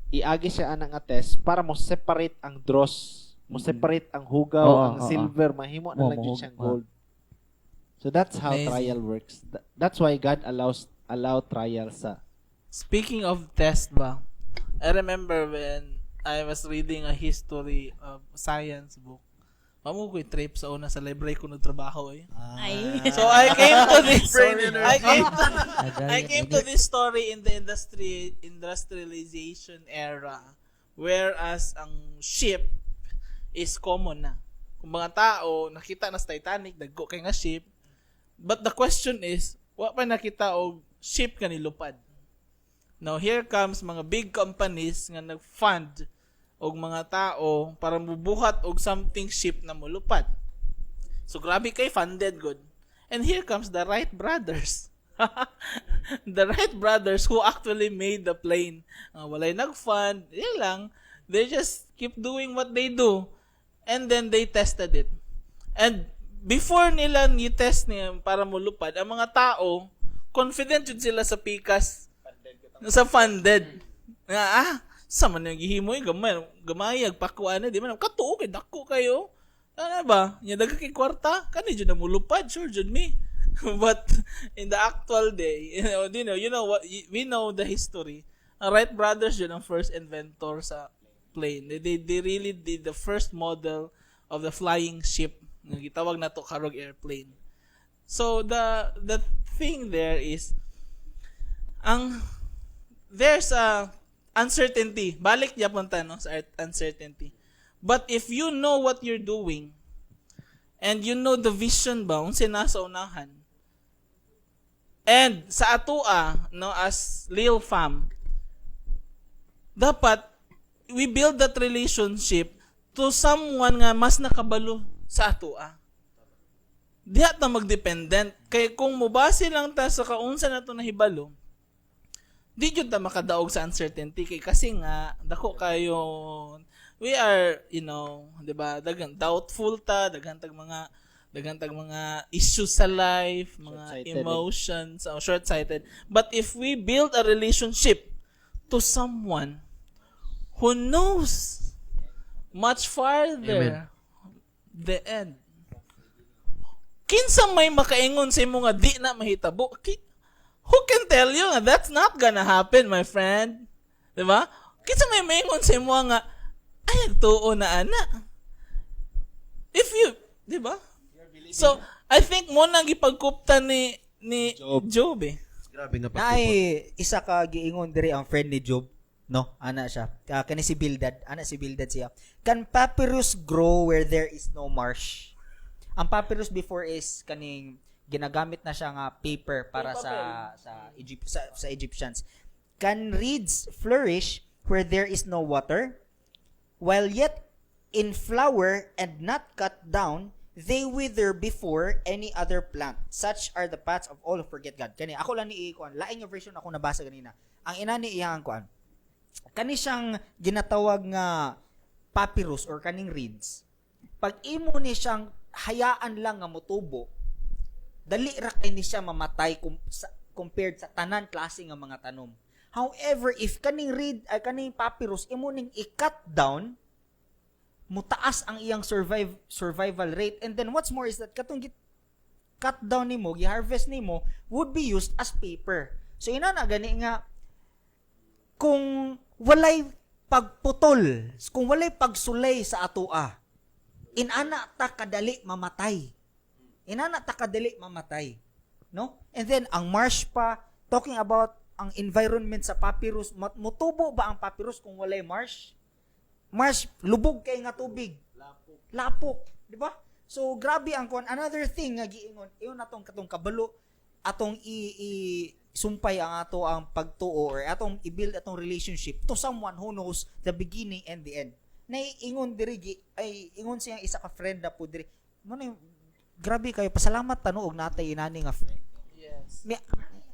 iagi siya ana nga test para mo separate ang dross, mo separate ang hugaw, ang silver, mahimo na lang jud siyang gold. So that's how Amazing. trial works. That's why God allows allow trial sa Speaking of test ba, I remember when I was reading a history of science book. Mamo ko trip sa una sa library ko nagtrabaho eh. Ay. So I came to this Brain energy. I came to this story in the industrialization era, whereas ang ship is common na. Kung mga tao nakita na sa Titanic, dagko kay nga ship. But the question is, wa pa nakita og ship nga nilupad. Now here comes mga big companies nga nag-fund og mga tao para mubuhat og something ship na mulupad. So grabe kay funded good. And here comes the Wright brothers. The Wright brothers who actually made the plane. Walay nag-fund, yun lang. They just keep doing what they do. And then they tested it. And before nila ni-test niya para mulupad, ang mga tao, confident jud sila sa pikas sa funded. Nga, sa man yung gihimo eh, gamay, gamay, agpakuan na, di man, katuo kay dako kayo. Ano ba? Nya dagha kay kwarta, kani jud na mulupad, sure jud mi. But in the actual day, you know what we know the history. Ang Wright brothers yun ang first inventor sa plane. They really did the first model of the flying ship nga gitawag nato karong airplane. So the thing there is ang there's a uncertainty. Balik gyapon ta no sa uncertainty. But if you know what you're doing and you know the vision ba unsa nasa unahan, and sa atoa no, as Lil Fam, dapat we build that relationship to someone nga mas nakabalo sa atoa. Diha ta magdependent kay kung mobase lang ta sa kaunsa nato nahibalo, di jud ta makadaog sa uncertainty kay kasi nga dako kayo, we are 'di ba, daghan doubtful ta, daghan tag mga issues sa life, mga Short-sighted eh. emotions, oh, short-sighted. But if we build a relationship to someone who knows much farther the end, kinsa may makaingon sa imo nga di na mahitabo? Who can tell you nga that's not gonna happen, my friend? Di ba? Kinsa may maingon sa imo nga ay tuo na ana? If you, di ba? So, I think mo nang gipagkupta ni Job. Job eh. Grabe nga Naay pagkupot. isa ka giingon diri ang friend ni Job, no? Ana siya. Kani si Bildad, ana si Bildad siya. "Can papyrus grow where there is no marsh?" Ang papyrus before is kaning ginagamit na siya nga paper para sa Egypt, sa Egyptians. "Can reeds flourish where there is no water? While yet in flower and not cut down, They wither before any other plant. Such are the paths of all who forget God. Kani ako lang ni kuan, laing nga version ako nabasa ganina. Ang inani iyang kuan. Kani siyang ginatawag nga papyrus or kaning reeds. Pag imo ni siyang hayaan lang nga motubo, dali ra kay ni siya mamatay compared sa tanan klase nga mga tanom. However, if kaning reed ay kaning papyrus imo ning i-cut down, mutaas ang iyang survival rate. And then what's more is that katong cut down nimo, gi-harvest nimo, would be used as paper. So inana gani nga kung walay pagputol, kung walay pagsulay sa atoa, inana ta kadali mamatay. Inana ta kadali mamatay. No? And then ang marsh pa, talking about ang environment sa papyrus, mutubo ba ang papyrus kung walay marsh? Marsh, lubog kay nga tubig. Lapok. Lapok, di ba? So grabe ang kuan. Another thing nga giingon, iyon atong katong kabalo atong i sumpay ang ato ang pagtuo or atong i-build atong relationship to someone who knows the beginning and the end. Naiingon diri ay ingon siyang isa ka friend na po diri. Mo na yung- grabe kayo, pasalamat tano og natay inani nga friend. Yes. May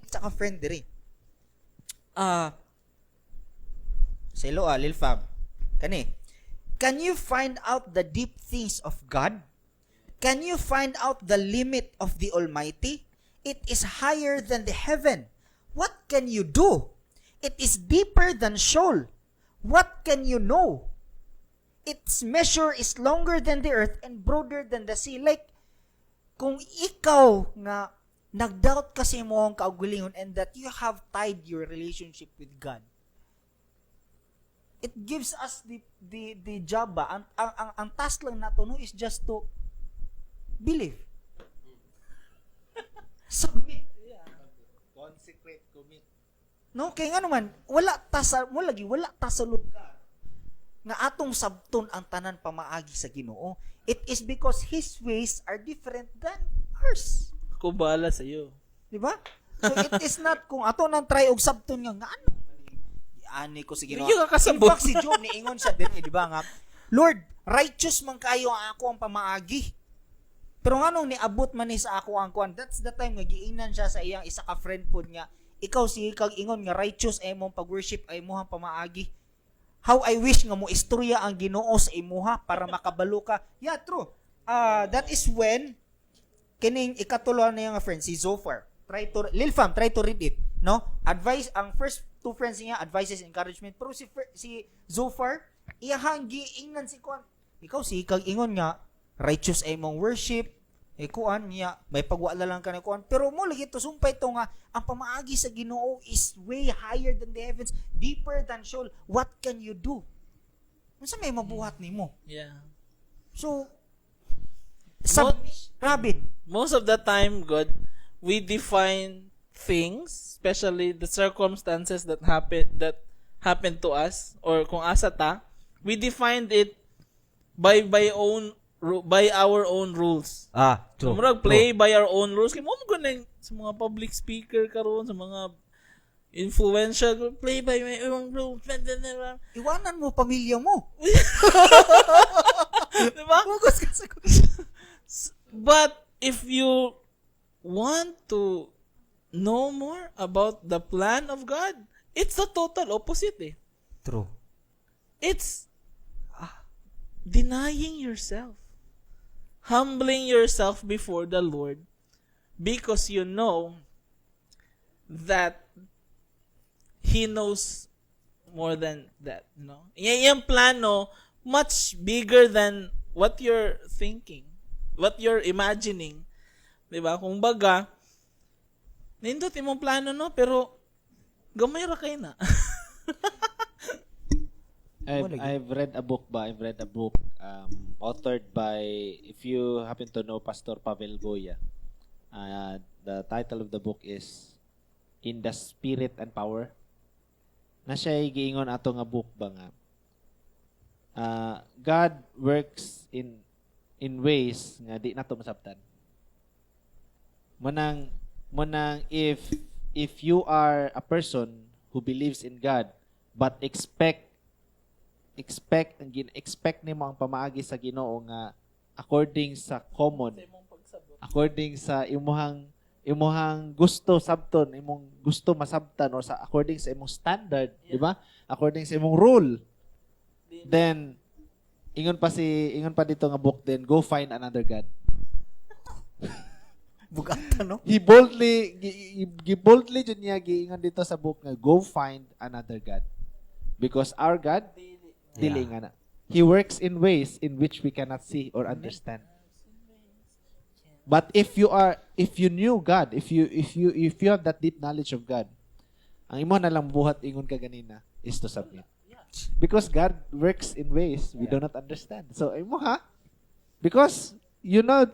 isa ka friend diri. Ah, Selo, Lil Fam. Kani. Can you find out the deep things of God? Can you find out the limit of the Almighty? It is higher than the heaven. What can you do? It is deeper than Sheol. What can you know? Its measure is longer than the earth and broader than the sea. Like, kung ikaw nga nagdoubt ka sa imong kaugalingon and that you have tied your relationship with God, it gives us the job ba? Ang task lang nato, no, is just to believe. Submit. Consecrate, commit. No, kay nga naman wala ta sa mo lagi wala ta sa lugar nga atong sabton ang tanan pamaagi sa Ginoo. It is because His ways are different than ours. Ako bahala sa iyo. Di ba? So it is not kung ato nang try og sabton nga nga ano ani ko sa Ginoo. Di ka kasabot. In fact, si Job niingon siya din, di ba nga, "Lord, righteous man kayo ang ako ang pamaagi. Pero nganong niabot man ni sa ako ang kuan?" That's the time nga giingnan siya sa iyang isa ka friend pod nga, "Ikaw sige kag ingon nga righteous ay imong pag-worship ay imong pamaagi. How I wish nga mo istorya ang Ginoo sa imuha para makabalo ka." Yeah, true. That is when kining ikatulo na nga friend si Zophar. Try to Lil Fam, try to read it, no? Advice ang first two friends niya, advices, encouragement, pero si Zophar iyahang giingnan si kuan. "Ikaw si kag ingon nga righteous ay imong worship, eh kuan niya, may pagwala lang ka na kuan." Pero mo lagi to sumpay to nga ang pamaagi sa Ginoo is way higher than the heavens, deeper than Sheol. What can you do? Unsa may mabuhat nimo? So submit, grabe. Most of the time, God, we define things, especially the circumstances that happen to us or kung asa ta, we defined it by our own rules. Ah. So, murag play by our own rules. Kay mo mo ganun sa mga public speaker karon, sa mga influential, play by my own rules. Iwanan mo pamilya mo. Diba? Focus ka sa But if you want to know more about the plan of God, it's the total opposite eh. True. It's denying yourself. Humbling yourself before the Lord because you know that He knows more than that. Yung plano much bigger than what you're thinking, what you're imagining. 'Di ba? Kung baga, nindot imong plano, no, pero gamay ra kay na. I've read a book ba? I've read a book authored by, if you happen to know Pastor Pavel Goya. The title of the book is In the Spirit and Power. Na siya giingon ato nga book ba nga God works in ways nga di nato masabtan. Munang if you are a person who believes in God but expect expect ang gin expect nimo ang pamaagi sa Ginoo nga according sa common, according sa imuhang gusto sabton, imong gusto masabtan, or sa according sa imong standard, di ba? According sa imong rule. Then ingon pa dito nga book, then go find another God. Bugata, no? He boldly gi boldly jud niya giingon dito sa book nga go find another God. Because our God dili nga na. He works in ways in which we cannot see or understand. But if you knew God, if you have that deep knowledge of God, ang imo na lang buhat, ingon ka ganina, is to submit. Because God works in ways we do not understand. So imo ha, because you know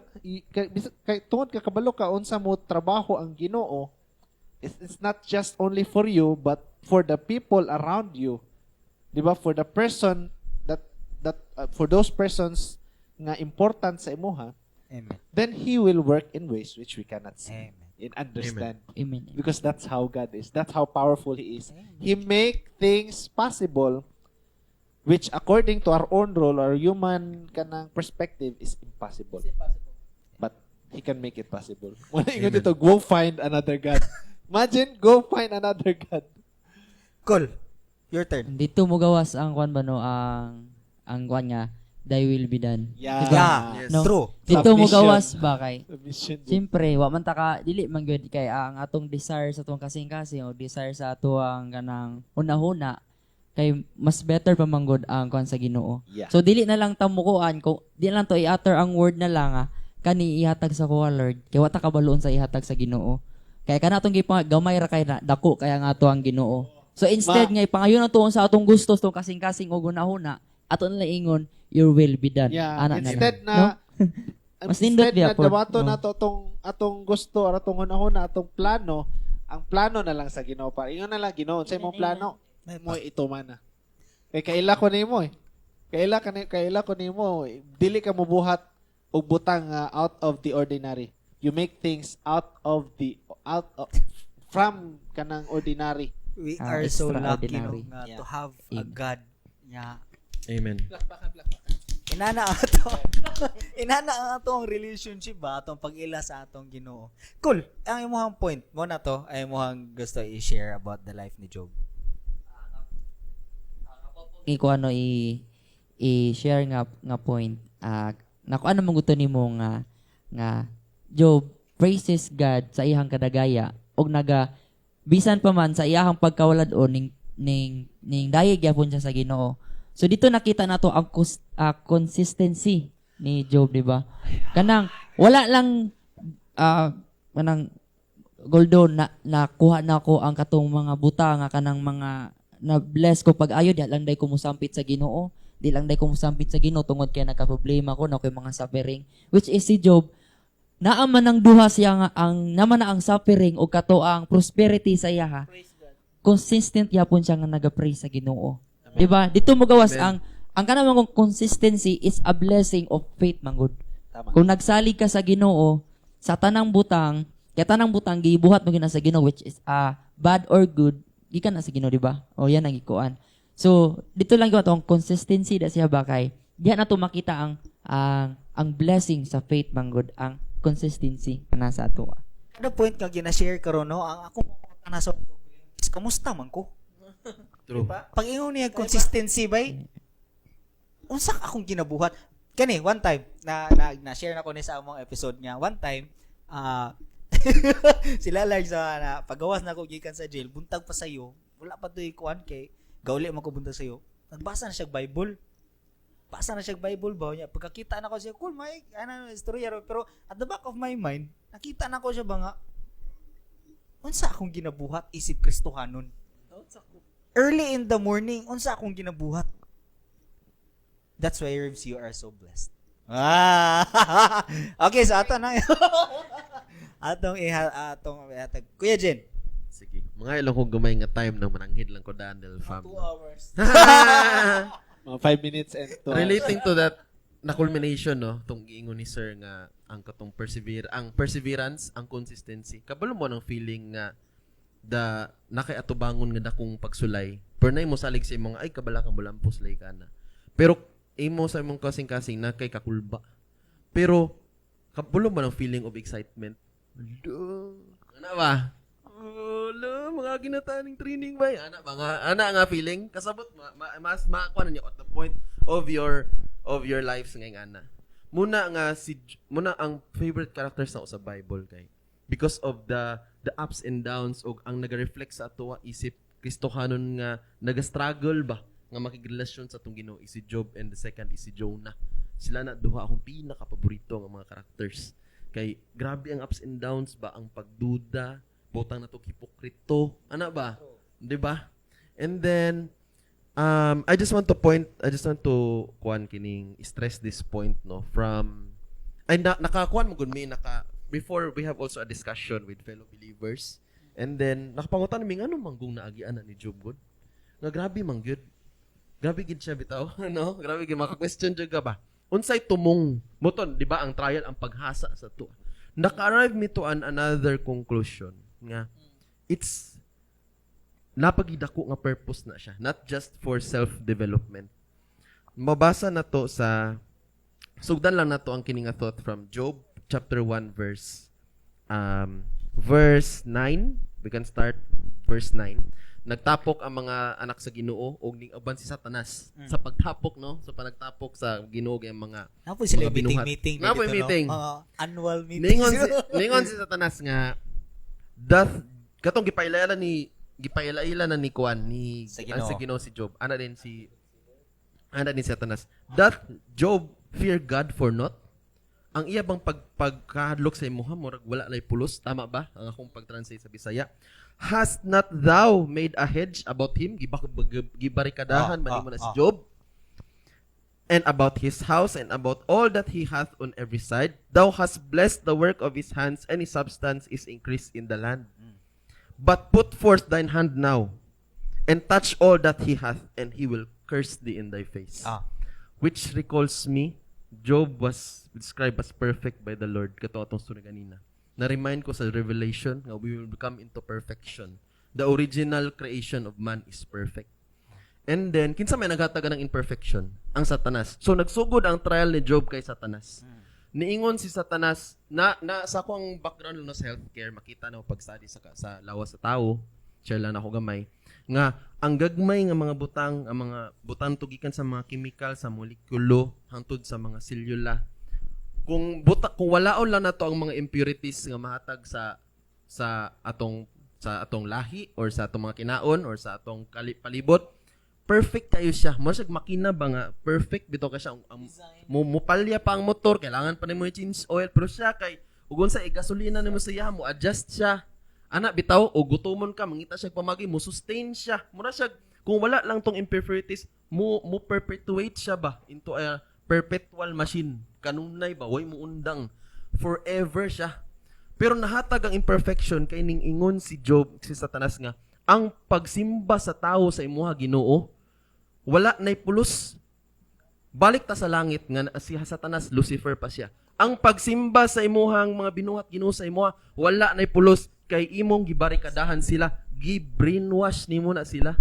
kay tungod ka kabalo ka unsa mo trabaho ang Ginoo, it's not just only for you but for the people around you. 'Di ba? For the person that that for those persons nga important sa imuha, Amen. then He will work in ways which we cannot see Amen. and understand. Amen. Because that's how God is. That's how powerful He is. He make things possible which according to our own role or human kanang perspective is impossible. It's impossible. But He can make it possible. Wala ingon dito, go find another God. Imagine, go find another God. Cool. Your turn. Dito mo gawas ang kwan ba, no, ang kwan nga thy will be done. Yeah. Diba? Yeah. Yes. No? True. Dito mo Submission. gawas ba kay Submission. siyempre, wa man ta ka dili man gyud kay ang atong desire sa atong kasing-kasing o desire sa atuang kanang hunahuna kay mas better pa man gud ang kwan sa Ginoo. So dili na lang ta mukuan kung di na lang to i-utter ang word na lang, ah, kani ihatag sa kuha, Lord, kay wa ta kabaloon sa ihatag sa Ginoo. Kay kana atong gipang gamay ra kay na, dako kaya nga ato ang Ginoo. So instead nga ipangayon na tuon sa atong gusto sa atong kasing-kasing o hunahuna, ato na lang ingon, your will be done. Ana na lang. Instead na No? Mas nindot instead biya na po, dawaton no? nato atong gusto or atong hunahuna, atong plano, ang plano na lang sa Ginoo. Para ingon na lang, Ginoo, sa imong plano, mo ituman na. Kay kaila ko nimo eh. Kaila ko nimo, dili ka mobuhat og butang nga out of the ordinary. You make things out of the out of, from kanang ordinary. We Ah, are so lucky, no, extraordinary. nga to have a Amen. God nga Amen. Plakpakan, plakpakan. Inana ang ato ang relationship ba, atong pag-ila sa atong Ginoo. Cool. Ang imong point mo na to, ay imong gusto i-share about the life ni Job. Ko ano i i-share nga point, ah, nako ano man gusto nimo nga Job praises God sa iyang kadagaya og naga bisan pa man sa iyang pagkawalad-on ning dayeg gyapon siya sa Ginoo. So dito nakita nato ang consistency ni Job, di ba? Kanang wala lang kanang goldo na nakuha na ko ang katong mga buta nga kanang mga na bless ko pag ayo, di lang day ko mosampit sa Ginoo, di lang day ko mosampit sa Ginoo tungod kay nagka-problema ko na koy mga suffering, which is si Job naa man ang duha siya nga ang naman na ang suffering o kato ang prosperity sa iya ha. Praise God. Consistent yapon siya nga naga-pray sa Ginoo, di ba? Dito mo gawas Amen. ang kanang mga consistency is a blessing of faith manggod. Tama. Kung nagsalig ka sa Ginoo sa tanang butang, kaya tanang butang gibuhat mo gina sa Ginoo, which is bad or good, gikan na sa Ginoo, di ba? O yan ang gikuan. So dito lang gyud ang consistency da siya ba kay diha na to makita ang blessing sa faith manggod, ang consistency na nasa ato. Kada point nga gina-share karon, no, ang ako na sa is kamusta man ko? True. Pag ingon niya consistency bay, unsa ka akong ginabuhat? Kani one time na share na ko ni sa among episode nga one time, sila lang sa na pagawas na ko gikan sa jail, buntag pa sayo, wala pa to'y kuan kay gauli man ko buntag sayo, nagbasa na siya Bible, basa na siya Bible ba niya. Pagkakita na ko siya, cool, may ano istorya ro. Pero at the back of my mind, nakita na ko siya ba nga unsa akong ginabuhat isip Kristohanon early in the morning, unsa akong ginabuhat? That's why, Ribs, you are so blessed. Ah. Okay, so ato na. Atong iha atong ihatag. Kuya Jen. Sige. Mga ilang kong gamay nga time nang mananghid lang ko, Daniel fam. 2 hours. Mga 5 minutes and 2. Relating to that na culmination, no, tong giingon ni sir nga ang katong persevere, ang perseverance, ang consistency. Kabalo mo ng feeling nga the nakay atubangon nga dakong pagsulay. Pero na mo salig sa imong ay kabala ka mulampos lay ka na. Pero imo sa imong kasing-kasing na kay kakulba. Pero kabulo man ang feeling of excitement. Hala, ana ba? Hala, mga ginataning training ba? Ana ba nga? Ana nga feeling kasabot mas makakuha na niyo at the point of your lives ngayong ana. Muna ang favorite characters na sa Bible kay because of the ups and downs og ang naga-reflect sa atoa isip Kristohanon nga naga-struggle ba nga makigrelasyon sa atong Ginoo is si Job and the second is si Jonah. Sila na duha akong pinaka-paborito nga mga characters. Kay grabe ang ups and downs ba, ang pagduda, butang na to hipokrito, ana ba? 'Di ba? And then I just want to kuan kining stress this point, no, from ay na, nakakuan mo gud mi naka before we have also a discussion with fellow believers and then nakapangutan mi ngano manggong naagian na ni Job gud nga grabe man gyud, grabe gid siya bitaw, no? Grabe gid, maka-question jud ka ba, unsay tumong moton, di ba, ang trial, ang paghasa sa to. Naka-arrive mi to an another conclusion nga it's napagidako nga purpose na siya, not just for self-development. Mabasa na to sa, sugdan lang nato ang kini nga thought from Job chapter 1 verse 9. We can start verse 9. Nagtapok ang mga anak sa Ginoo og ning uban si Satanas sa pagtapok, no, sa panagtapok sa Ginoo ang mga Naa po sila mga meeting binuhat. Meeting Naa po'y dito, no? meeting. Oo, annual meeting. Ningon si Satanas nga doth katong gipaila na ni Kuan ni Sa ang Ginoo. Sa Ginoo si Job. Ana din si Satanas, "Doth Job fear God for naught? Ang iya bang pagkahadlok sa imuha murag wala lay pulos?" Tama ba ang akong pag-translate sa Bisaya? "Hast not thou made a hedge about him?" Gibarikadahan man nimo na si Job. "And about his house and about all that he hath on every side. Thou hast blessed the work of his hands, and his substance is increased in the land. But put forth thine hand now, and touch all that he hath, and he will curse thee in thy face." Which recalls me, Job was described as perfect by the Lord. Kato atong story ganina. Na-remind ko sa Revelation nga we will become into perfection. The original creation of man is perfect. And then, kinsa may naghatag ng imperfection? Ang Satanas. So, nagsugod ang trial ni Job kay Satanas. Niingon si Satanas, na sa akong background lang sa healthcare, makita na pag-study sa lawas sa tao, share lang ako gamay, nga ang gagmay nga mga butang, ang mga butang tugikan sa mga chemical, sa molekulo, hangtod sa mga selula, kung walaon lang nato ang mga impurities nga mahatag sa atong lahi or sa atong mga kinaon or sa atong palibot, perfect kayo siya mo siya. Makina ba nga perfect bitaw ka siya, ang mo mupalya pa ang motor, kailangan pa nimo i-change oil, pero siya kay ug unsa gasolina nimo sa iya, mo adjust siya ana bitaw. O gutomon ka, mangita siya pamagi, mo sustain siya. Mura siya kung wala lang tong impurities, mo mo perpetuate siya ba into a perpetual machine, kanunay ba, way mo undang, forever siya. Pero nahatag ang imperfection kay ning ingon si Job, si Satanas, nga ang pagsimba sa tao sa imuha, Ginoo, wala nay pulos. Balik ta sa langit nga si Satanas, Lucifer pa siya. Ang pagsimba sa imuhang mga binuhat, Ginoo, sa imuha, wala nay pulos kay imong gibarikadahan sila, gi-brainwash nimo na sila.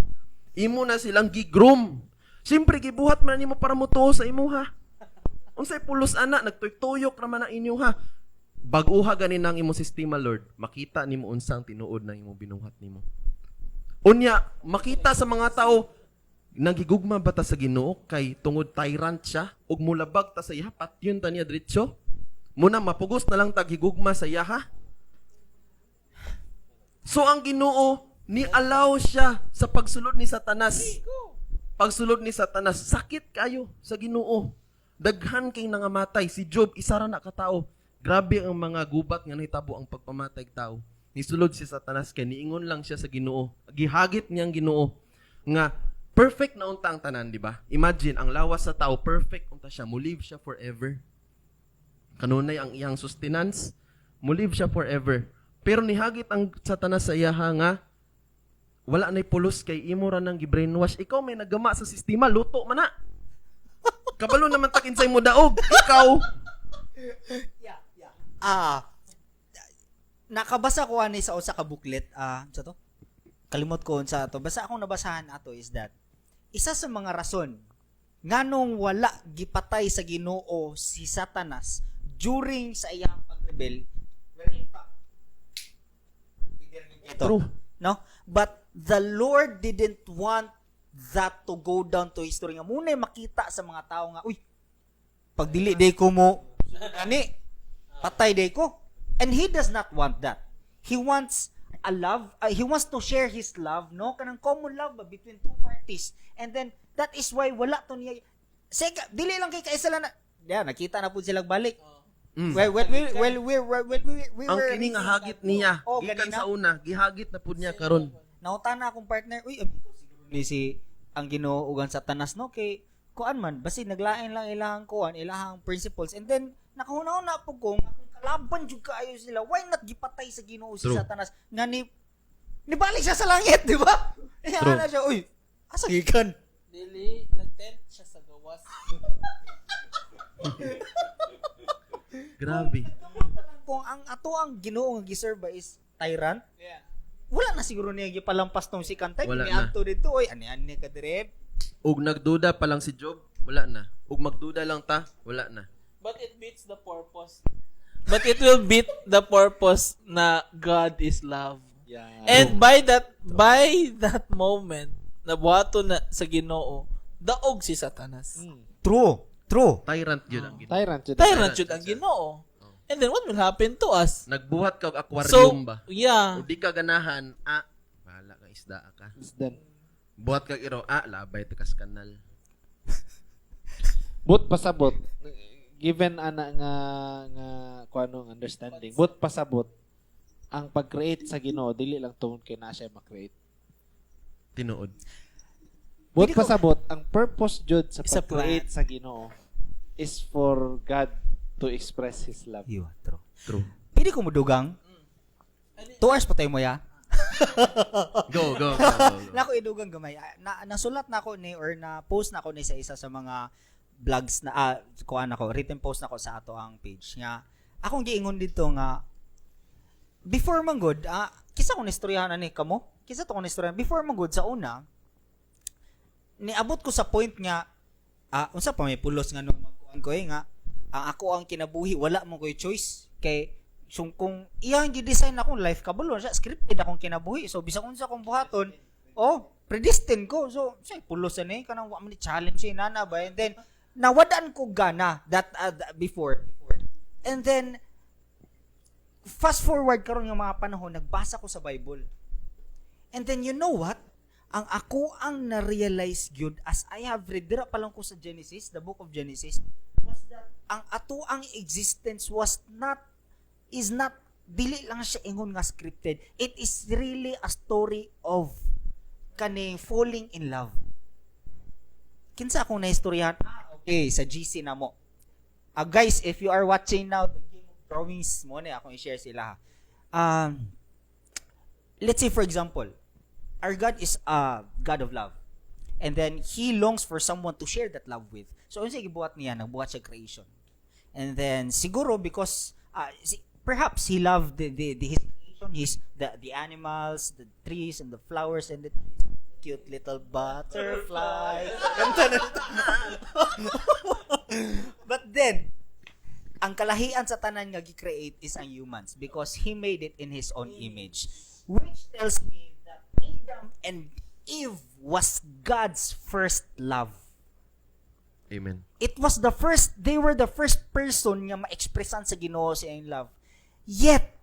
Imo na silang gi-groom. Siyempre gibuhat man nimo para motuo sa imuha. Unsay pulos ana, nagtuyok-tuyok ra man ang inyo ha. Bag-uha gani nang imong sistema, Lord. Makita nimo unsang tinuod na imong binuhat nimo. Unya, makita sa mga tao, nagigugma ba ta sa Ginoo kay tungod tyrant siya ug mulabag ta sa iya, patyon ta niya diretso? Muna mapugos na lang tag higugma sa iya ha. So ang Ginoo ni allow siya sa pagsulod ni Satanas. Pagsulod ni Satanas, sakit kayo sa Ginoo. Daghan kay nangamatay. Si Job, isa ra na ka tao. Grabe ang mga gubat nga nahitabo, ang pagpamatay og tao. Nisulod si Satanas kay niingon lang siya sa Ginoo. Gihagit niyang Ginoo nga perfect na unta ang tanan, di ba? Imagine ang lawas sa tao, perfect unta siya, mo live siya forever. Kanunay ang iyang sustenance, mo live siya forever. Pero nihagit ang Satanas sa iyaha nga wala na'y pulos kay imo ra nang gi-brainwash. Ikaw may nagama sa sistema, luto man na. Kabalo naman ta kinsay mo daog. Ikaw. Nakabasa ko ani sa usa ka booklet, sa to? Kalimot ko unsa to. Basta akong nabasahan ato is that isa sa mga rason nganong wala gipatay sa Ginoo si Satanas. during sa iyang pag-rebel, well, in fact, ito. True. No? But the Lord didn't want that to go down to history nga muna makita sa mga tao nga, uy, pag dili day ko mo ani, patay day ko. And He does not want that. He wants a love, he wants to share his love, no, kanang common love ba between two parties. And then that is why wala to niya. Sega, dili lang kay kaisa lang na yeah, nakita na pud sila balik. Well, when we Ang were kini nga hagit niya. Oh, gikan ganina. sa una, gihagit na pud niya karon. Nautana akong partner, uy, amigo siguro ni si ang Ginoo ug ang Satanas, no, kay kuan man basi naglain lang ilahang kuan, ilahang principles. And then nakahuna-huna po ko nga kung kalaban jud kaayo sila, why not gipatay sa Ginoo si True. Satanas nga ni nibalik siya sa langit, di ba? Kaya True. na siya, uy, asa gikan? Dili, nag-tent siya sa gawas. Grabe. Kung ang ato ang Ginoo nga giserve ba is tyrant, wala na siguro niya gipalampas tong si Kantay. Wala Ni na. adto dito, oy, ani-ani ka dire. Ug nagduda pa lang si Job, wala na. Ug magduda lang ta, wala na. But it beats the purpose. But it will beat the purpose na God is love. And by that moment, nabuhato na sa Ginoo, daog si Satanas. True. True. Tyrant yun ang Ginoo. Tyrant jud. Tyrant jud ang Ginoo. And then what will happen to us? Nagbuhat ka og So, aquarium ba? yeah. Ug di ka ganahan, ah, bahala ka, isda ka. It's done. Buhat ka iro, ah, labay to kas kanal. But pasabot, given ana nga kuano ang understanding, but pasabot ang pag-create sa Ginoo dili lang tungod kay na siya ma-create. Tinuod. But pasabot ang purpose jud sa Is a pag-create sa Ginoo is for God to express His love. Yun, true. True. Pwede ko mudugang? 2 hours pa tayo mo ya? Go, go, go, go, go. Nako idugang gamay. Ah, Na, nasulat na ako ni or na post na ako ni sa isa sa mga blogs na kuan ako, written post na ako sa ato ang page nga akong giingon dito nga before man good, kisa kong istoryahan ani kamo? Kisa to kong istoryahan before man good sa una, niabot ko sa point nga unsa pa may pulos nga nung magkuan ko eh, nga ang ako ang kinabuhi wala mo koy choice kay so kung iyang gi-design akong life, kabalo siya, scripted akong kinabuhi, so bisag unsa akong buhaton, oh, predestined ko. So say pulos ani kanang wa man ni challenge eh, nana ba. And then nawadan ko gana that before. And then fast forward karon nga mga panahon, nagbasa ko sa Bible. And then you know what? Ang ako ang na-realize gyud as I have read dira pa lang ko sa Genesis, the book of Genesis, was that ang ato ang existence was not is not, dili lang siya ingon nga scripted. It is really a story of kaning falling in love. Kinsa akong naistoryahan? Ah, okay, sa GC na mo. Ah, guys, if you are watching now the Game of Drawings mo na akong i-share sila, ha. Let's say, for example, our God is a God of love. And then he longs for someone to share that love with. So unsa gibuhat niya? Nagbuhat siya creation. And then siguro because perhaps he loved the his creation, his the animals, the trees and the flowers and the cute little butterfly. Kanta na ito. But then ang kalahian sa tanan nga gi-create is ang humans because he made it in his own image. Which tells me that Adam and Eve was God's first love. Amen. It was the first, they were the first person nga ma-expressan sa Ginoo sa iyang love. Yet,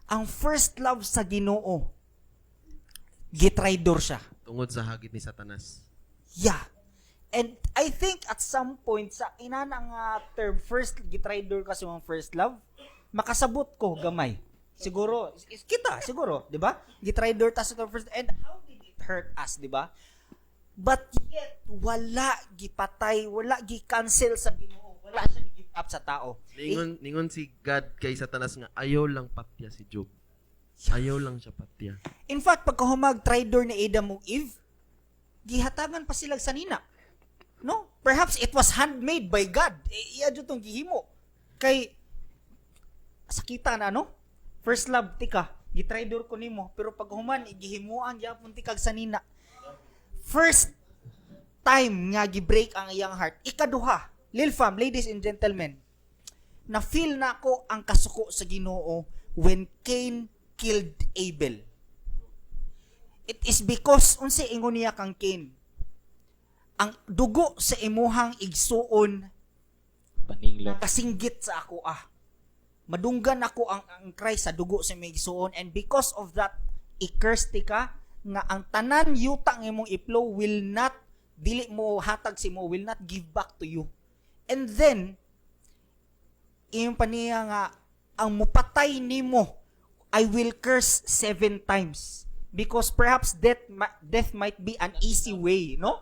ang first love sa Ginoo, gitraidor siya. Tungod sa hagit ni Satanas. Yeah. And I think at some point sa inana nga term first gitraidor kasi mong first love, makasabot ko gamay. Siguro kita siguro, di ba? Gitraidor ta sa first, and how did it hurt us, di ba? But yet wala gipatay, wala gi-cancel sa Ginoo, wala siya gi-give up sa tao. Ningon si God kay Satanas nga ayaw lang patya si Job. Ayaw lang siya patya. In fact, pagkahumag traidor ni Adam ug Eve, gihatagan pa sila sanina. No? Perhaps it was handmade by God. E, iya jud tong gihimo. Kay sakita na, no? First love tika, gitraidor ko nimo, pero pag human gihimuan gyapon tikag sanina. First time nga gi-break ang iyang heart. Ikaduha, Lil Fam, ladies and gentlemen. Na feel nako ang kasuko sa Ginoo when Cain killed Abel. It is because unsay ingon niya kang Cain? Ang dugo sa imuhang igsuon Paninglot. Kasinggit sa ako ah. Madunggan ako ang cry sa dugo sa imong igsuon, and because of that, i-curse ti ka nga ang tanan yuta nga imong i-plow will not, dili mo hatag si mo, will not give back to you. And then iyong paniya nga ang mupatay nimo, I will curse seven times, because perhaps death might be an easy way, no?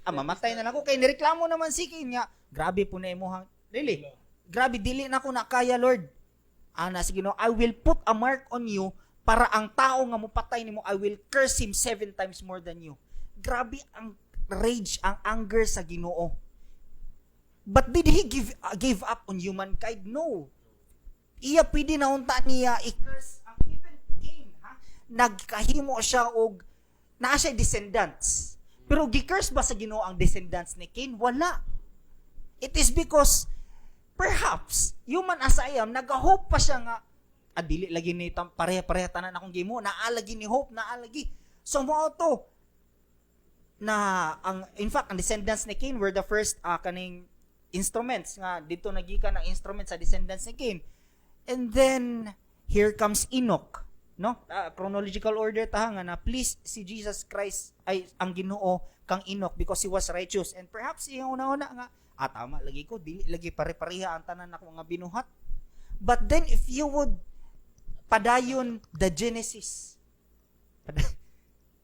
Ah, mamatay na lang ako kay nireklamo naman si Cain nga grabe po na imuhang really grabe, dili na ko na kaya, Lord. Ana sige, no, I will put a mark on you para ang tao nga mupatay nimo, I will curse him seven times more than you. Grabe ang rage, ang anger sa Ginoo. But did he give up on humankind? No. Iya pwede na unta niya i-curse ang even Cain, ha? Nagkahimo siya og naa siya descendants. Pero gi-curse ba sa Ginoo ang descendants ni Cain? Wala. It is because perhaps human as I am, nag-hope pa siya nga ah, dili lagi ni tam pareha-pareha tanan akong gimo, naa lagi ni hope, naa lagi. So mao to na ang, in fact, ang descendants ni Cain were the first kaning instruments nga dito nagikan ang instruments sa descendants ni Cain. And then here comes Enoch, no? Chronological order ta nga na please si Jesus Christ ay ang Ginoo kang Enoch because he was righteous, and perhaps iyang una-una nga ah, tama lagi ko, dili lagi pare-pareha ang tanan ako nga binuhat. But then if you would padayon the Genesis,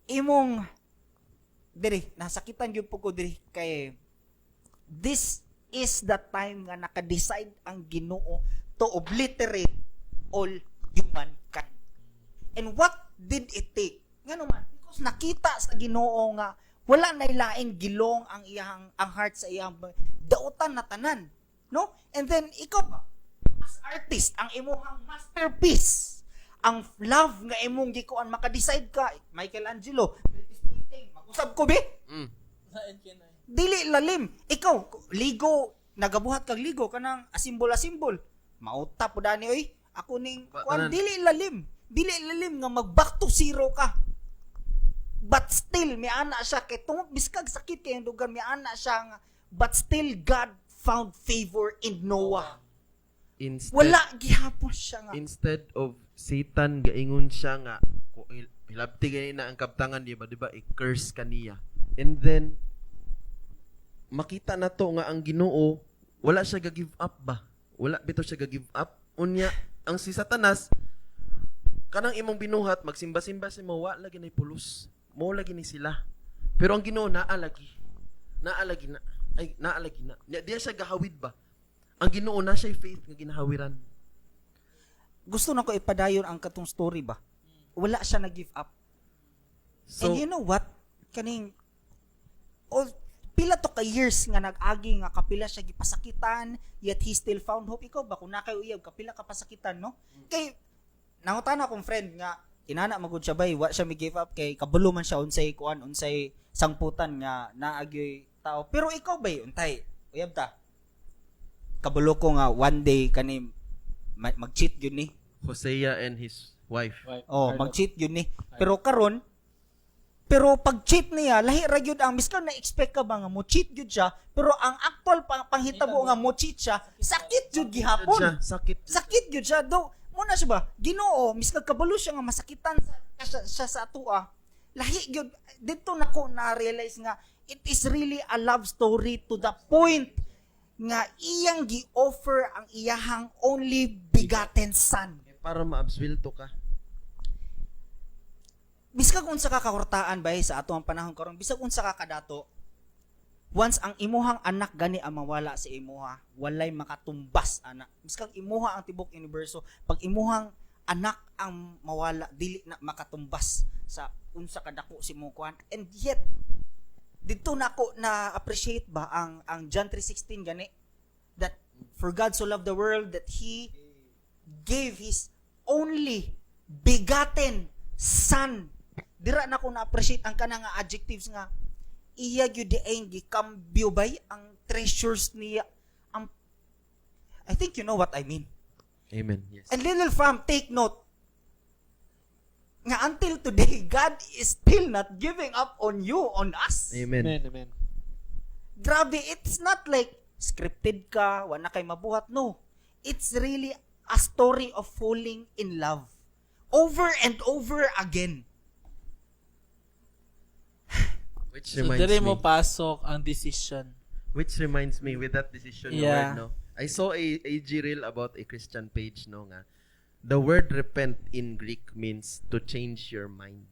imong diri nasakitan gyud po ko diri kay this is the time nga naka-decide ang Ginoo to obliterate all humankind. And what did it take? Ngano man, because nakita sa Ginoo nga wala na laing gilong ang iyang ang heart sa iyang dautan na tanan, no? And then ikaw ba as artist, ang imong masterpiece, ang love nga imong gikuan, maka-decide ka, Michelangelo, greatest painting, mag-usab ko be? Dili lalim. Ikaw, ligo, nagabuhat kag ligo kanang asimbol-asimbol. Mauta po dani oy. Ako ning kuan tanan. Dili lalim. Dili lalim nga mag back to zero ka. But still miana siya kay tungod biskag sakit kay dugan, miana siya nga but still God found favor in Noah. Instead, Wala gihapon siya nga. Instead of Satan gaingon siya nga hilabti gani na ang kabtangan, di ba, di ba, i-curse kaniya. And then makita na to nga ang Ginoo wala siya ga give up ba, wala bitaw siya ga give up. Unya ang si Satanas, kanang imong binuhat, magsimba-simba si mo, wa lagi nay pulos mo, lagi ni sila, pero ang Ginoo naa lagi, naa lagi na, ay, naa lagi na. Nya, diya siya gahawid ba. Ang Ginoo na siya faith nga ginahawiran. Gusto na ko ipadayon ang katong story ba. Wala siya na give up. So And you know what? Kaning all pila to ka years nga nag-agi nga kapila siya gipasakitan, yet he still found hope. Ikaw ba, kung naa kay uyab, kapila ka pasakitan, no? Kay nangutana akong friend nga inana magud siya bay, wa siya mi give up kay kabalo man siya unsay kuan, unsay sangputan nga naagyoy tao. Pero ikaw bay, untay uyab ta, kabalo ko nga one day kani mag-cheat yun ni. Hosea and his wife. Oh, mag-cheat yun ni. Pero karon, pero pag cheat niya, lahi ra gyud ang miskan na expect ka ba nga mo cheat gyud siya, pero ang actual panghitabo nga mo cheat siya, sakit gyud gihapon. Siya, sakit. Sakit gyud siya do. Muna siya ba? Ginoo, miskan kabalo siya nga masakitan siya sa atua. Lahi gyud dito nako na realize nga it is really a love story to the point nga iyang gi-offer ang iyahang only begotten son. Para maabswelto ka. Bisag unsa ka kahurtaan bay sa ato ang panahon karon, bisag unsa ka kadato, once ang imuhang anak gani ang mawala sa imuha, walay makatumbas ana. Biskag imuha ang tibok universo, pag imuhang anak ang mawala, dili na makatumbas sa unsa kadako si imong kuan. And yet didto nako na appreciate ba ang John 3:16 gani, that for God so loved the world that he gave his only begotten son. Dira na ko na-appreciate ang kanang nga adjectives nga iya gyud diay gikambyo bay ang treasures niya, ang I think you know what I mean. Amen. Yes. And little fam, take note nga until today, God is still not giving up on you, on us. Amen. Amen, amen. Grabe, it's not like scripted ka, wala kay mabuhat. No. It's really a story of falling in love. Over and over again. Which So reminds dire me. mo pasok ang decision. Which reminds me, with that decision word, no? I saw a G-reel about a Christian page, no, nga. The word "repent" in Greek means to change your mind.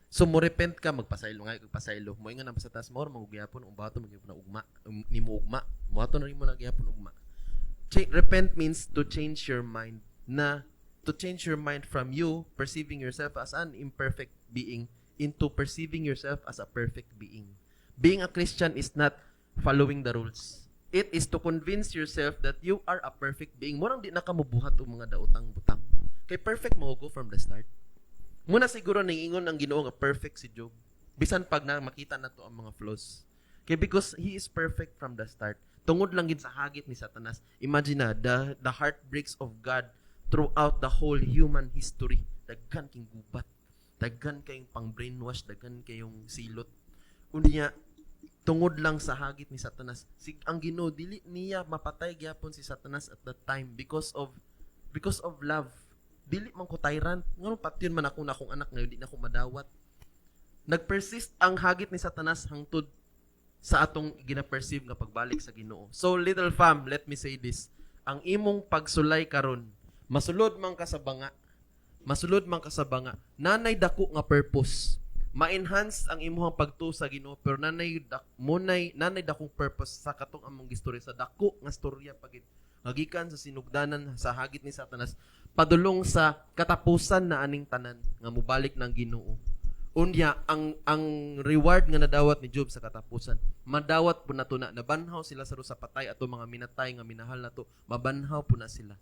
So, mo repent ka, magpasaylo nga, magpasaylo. Mo nga na sa taas mo, magyapon, umbato, magyapon na ugma, ni mo ugma. Mo na rin mo na gyapon ugma. Repent means to change your mind na to change your mind from you perceiving yourself as an imperfect being into perceiving yourself as a perfect being. Being a Christian is not following the rules. It is to convince yourself that you are a perfect being. Murang di na ka mobuhat og mga daotang butang. Kay perfect mo go from the start. Muna siguro ingon ang Ginoo nga perfect si Job. Bisan pag na makita na to ang mga flaws. Kay because he is perfect from the start. Tungod lang gid sa hagit ni Satanas. Imagine na the heartbreaks of God throughout the whole human history. Daghan king gubat. Daghan kayong pang brainwash, daghan kayong silot. Unya tungod lang sa hagit ni Satanas. Si ang Ginoo, dili niya mapatay gyapon si Satanas at that time because of love. Dili man ko tyrant. Ngano patyon man ako na akong anak ngayon di na ako madawat? Nagpersist ang hagit ni Satanas hangtod sa atong gina-perceive nga pagbalik sa Ginoo. So little fam, let me say this. Ang imong pagsulay karon, masulod man ka sa banga. Masulod man ka sa banga. Nanay dako nga purpose. Ma-enhance ang imong pagtuo sa Ginoo, pero nanay dak munay nanay dakong purpose sa katong among gistorya, sa dako nga storya pagid nga gikan sa sinugdanan sa hagit ni Satanas padulong sa katapusan na aning tanan nga mobalik ng Ginoo. Unya ang reward nga nadawat ni Job sa katapusan, madawat po nato na nabanhaw sila sa patay, ato mga minatay nga minahal nato, mabanhaw po na sila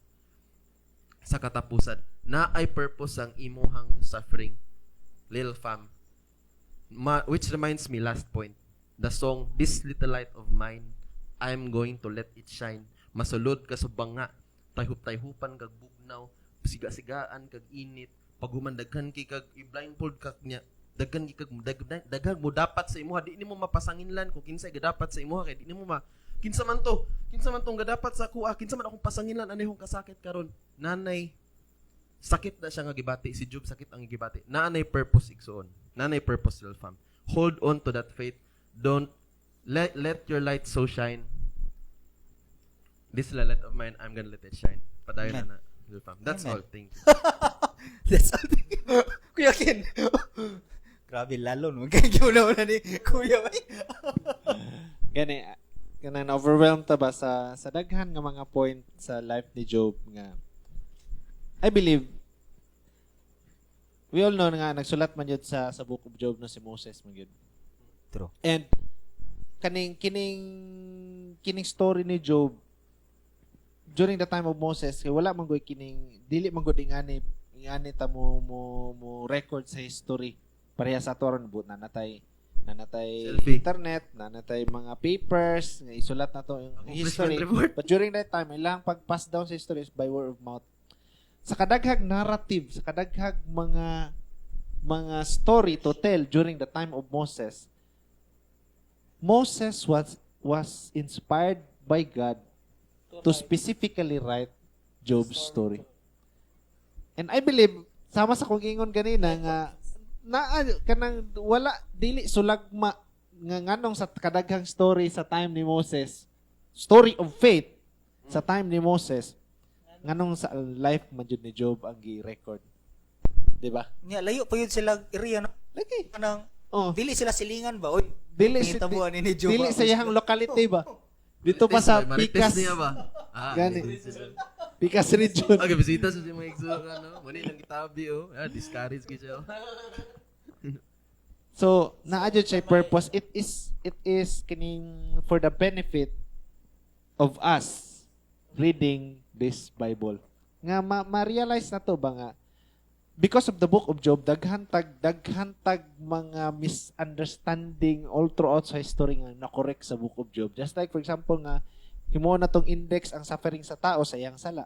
sa katapusan. Na ay purpose ang imuhang suffering, little fam. Which reminds me, last point, the song "This Little Light of Mine, I'm Going to Let It Shine." Masulod ka sa banga, tayhup-tayhupan kag bugnaw, siga-sigaan kag init, paghuman daghan kay kag i-blindfold ka niya, daghan kay kag daghang mo dapat sa imuha, di nimo mapasanginlan kung kinsay gadapat sa imuha, kay di nimo ma kinsa man to, kinsa man tong gadapat sa akuha, kinsa man akong pasanginlan ani akong kasakit karon. Nanay sakit na siya nga gibati si Job, sakit ang gibati. Naanay purpose, igsoon. Naanay purpose, little fam. Hold on to that faith. Don't let let your light so shine. "This little light of mine, I'm gonna let it shine." Padayon Amen. na na, little fam. That's Amen. all. Thank you. That's all. Kuya Ken. Grabe lalo no. Kaya na ni Kuya Bay. Gani kanang na-overwhelmed ta ba sa daghan nga mga point sa life ni Job nga I believe we all know nga nagsulat man yun sa Book of Job, no, si Moses man yun. True. And kaning kining story ni Job during the time of Moses, kay wala man gud kining, dili man gud ingani ta mo record sa history pareha sa ato aron but na natay Selfie. Internet na natay mga papers nga isulat na to yung history. Accomplishment report. But during that time, ilang pag-pass down sa history is by word of mouth. Sa kadaghag narrative, sa kadaghag mga story to tell during the time of Moses, Moses was inspired by God to specifically write Job's story. And I believe sama sa kong ingon ganina nga naa kanang wala, dili sulagma nga nganong sa kadaghang story sa time ni Moses, story of faith sa time ni Moses, nganong sa life man jud ni Job ang gi-record. Di ba? Nya layo pa yun sila area, no. Lagi. Kanang Oh, dili sila silingan ba, oy. Dili si Pangitabuan ni Job. dili ah. sa iyang locality ba? Dito pa sa Marites Pikas. Niya ba? Ah, Gani. Pikas region. Okay, bisita sa mga igsoon, ano. Muna lang gitabi, oh. Ah, discourage kay siya, oh. So, naa jud siya purpose. It is kining for the benefit of us reading this Bible. Nga ma-realize na to ba nga because of the Book of Job, daghan tag mga misunderstanding all throughout sa history nga na-correct sa Book of Job. Just like, for example, nga Himuon na tong index ang suffering sa tao sa iyang sala.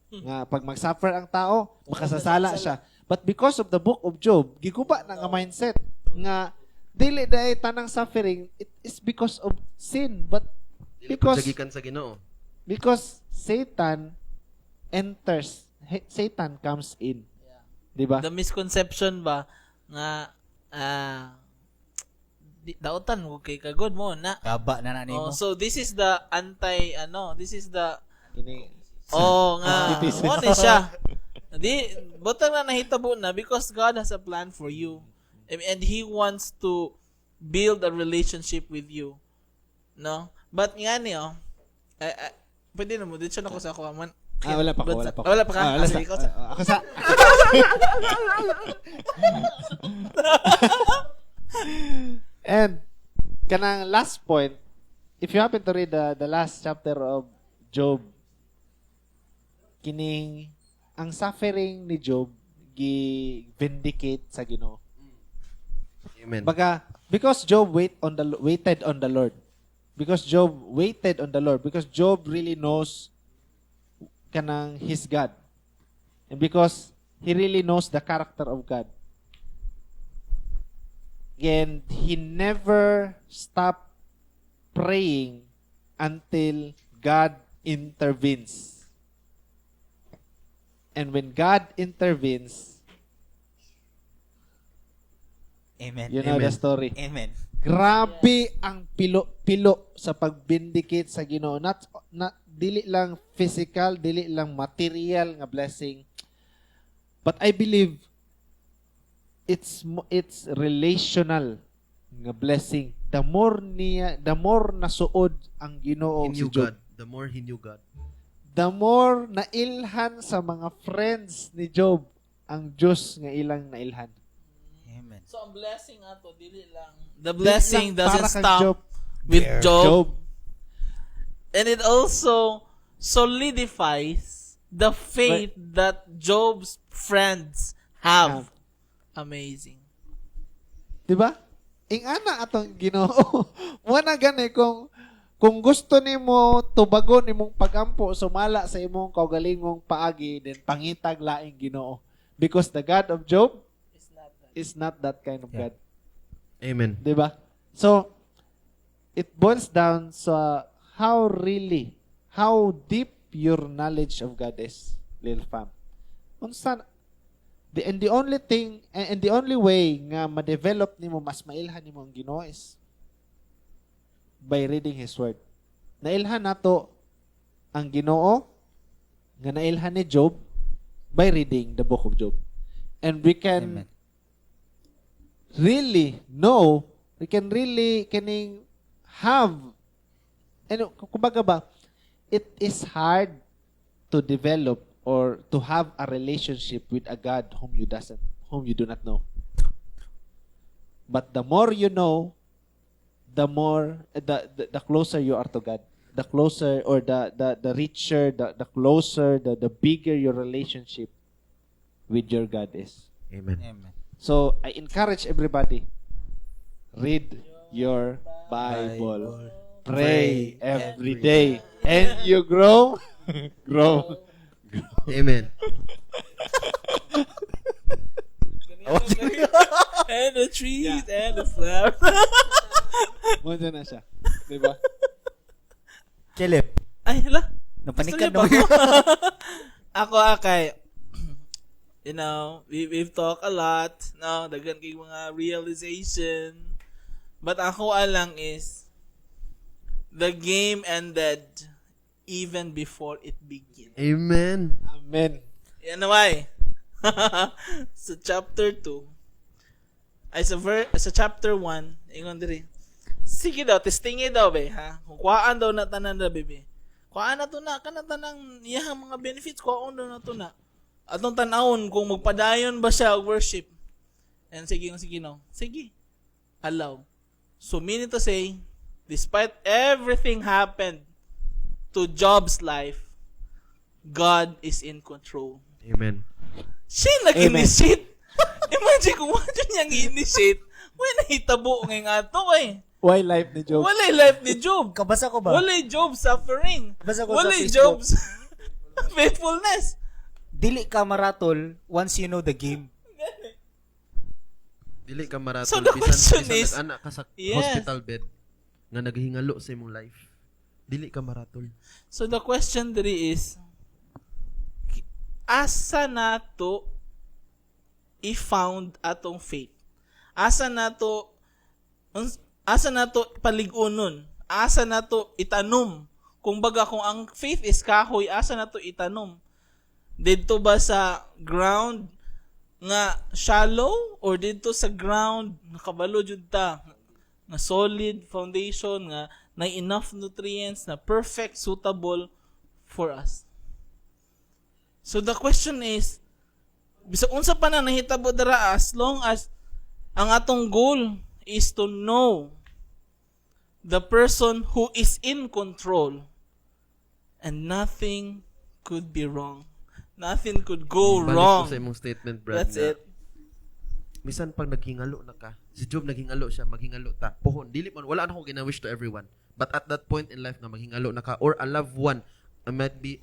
Nga pag mag-suffer ang tao, makasasala siya. But because of the book of Job, giguba na nga mindset nga dili dahil tanang suffering, it is because of sin, but Dili pud because siya gikan sa Ginoo. Because Satan enters, Satan comes in. Di ba? The misconception ba nga dautan mo kay kagod mo na. Gaba na na Oh, nimo. so this is the anti ano, this is the Kini oh nga Antithesis. mo ni siya. Di butang na nahitabo na because God has a plan for you. And he wants to build a relationship with you. No? But nga ni oh, eh, eh, pwede na mo dito na ko sa ako man. Ah, wala pa ko, wala pa ko. Wala pa ka. Ah, wala Ah, sa, sige, ikaw sa- ah, ako sa. And kanang last point, if you happen to read the last chapter of Job, kining ang suffering ni Job gi-vindicate sa Ginoo. Amen. Baga, because Job waited on the Lord. Because Job waited on the Lord. Because Job really knows kanang his God. And because he really knows the character of God. And he never stopped praying until God intervenes. And when God intervenes, Amen. you know Amen. the story. Amen. Grabe ang pilo-pilo sa pag-vindicate sa Ginoo. Not, not dili lang physical, dili lang material nga blessing. But I believe it's relational nga blessing. The more niya, the more nasuod ang Ginoo He si knew Job. God. The more he knew God. The more nailhan sa mga friends ni Job ang Diyos nga ilang nailhan. Amen. So ang blessing ato dili lang. The blessing Dili lang doesn't para kang stop Job. with Job. Job. And it also solidifies the faith that Job's friends have. Amazing. Di ba? Ingana atong Ginoo. Mo na gani kung gusto nimo tubagon imong pagampo sumala sa imong kaugalingong paagi, then pangitag laing Ginoo, because the God of Job is not that kind of God. Amen. Di ba? So it boils down sa how deep your knowledge of God is, little fam. Unsa the and the only thing and the only way nga ma-develop nimo, mas mailhan nimo ang Ginoo is by reading His Word. Nailhan nato ang Ginoo nga nailhan ni Job by reading the book of Job. And we can Amen. really know, we can really kining have, and kumbaga ba, it is hard to develop or to have a relationship with a God whom you do not know. But the more you know, the more the closer you are to God. The closer or the richer, the closer, the bigger your relationship with your God is. Amen. Amen. So I encourage everybody, read your Bible. Pray every day. And you grow, grow. Amen. And the trees and the flowers. Muna na siya. Di ba? Caleb, Ay, hala. napanikan Gusto niyo ba na ako? Ako, kay, we've talked a lot, no? Daghan kay mga realization. But ako lang is, the game ended even before it began. Amen. Amen. Yan na why. Sa chapter 2, ay sa chapter 1, ingon diri. Sige daw, testingi daw be, ha? Kung kuhaan daw na tanan na bebe. Kuhaan na to na, kana tanang iyang mga benefits, kuhaan daw na to na. Atong tan-awon kung magpadayon ba siya og worship. And sige, sige no. Sige. Allow. So meaning to say, despite everything happened to Job's life, God is in control. Amen. Siya nag-initiate. Imagine kung wala niyang i-initiate, wala nahitabo ngayong ato eh. Why life ni Job? Wala'y life ni Job. Kabasa ko ba? Wala'y Job suffering. Basta ko sa Walay Facebook, Job's faithfulness. dili ka maratol once you know the game. Dili ka maratol So the bisan, question bisan is- nag-anak ka sa Yes. hospital bed nga naghihingalo sa imong life. Dili ka maratol. So the question diri is, asa nato i-found atong faith? Asa nato palig-unon? Asa nato itanom? Kung baga kung ang faith is kahoy, asa nato itanom? Didto ba sa ground nga shallow or didto sa ground nga kabalo jud ta nga solid foundation nga na enough nutrients na perfect, suitable for us? So the question is, bisag unsa pa na nahitabo dara, as long as ang atong goal is to know the person who is in control, and nothing could be wrong. Nothing could go Balik wrong. ko sa imong statement, Brad. That's na it. Misan pag naghingalo na ka, si Job naghingalo siya, maghingalo ta. Pohon, dili man, wala na akong gina-wish to everyone. But at that point in life nga maghingalo na ka or a loved one, I might be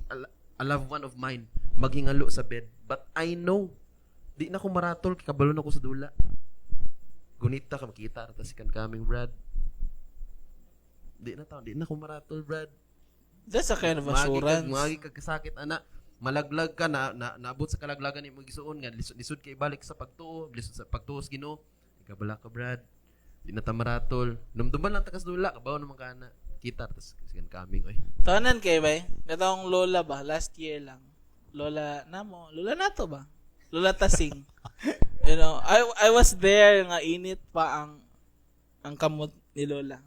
a loved one of mine, maghingalo sa bed. But I know, di na ko maratol, kay kabalo na ko sa dula. Gunita ka, makita ra ta second coming, Brad. Di na ko maratol, Brad. That's a kind of Maagi kag assurance. maagi kag kasakit ana. Malaglag ka na, na naabot sa kalaglagan imong igsuon nga lisod, lisod kay ibalik sa pagtuo, lisod sa pagtuo sa Ginoo. Kabala ka, Brad. Di na ta maratol. Numduman lang ta kas dula, kabaw naman ka ana. Kita tas second coming oy. Tawanan kay bay, katong lola ba, last year lang. Lola namo, lola nato ba? Lola Tasing. I was there nga init pa ang kamot ni lola.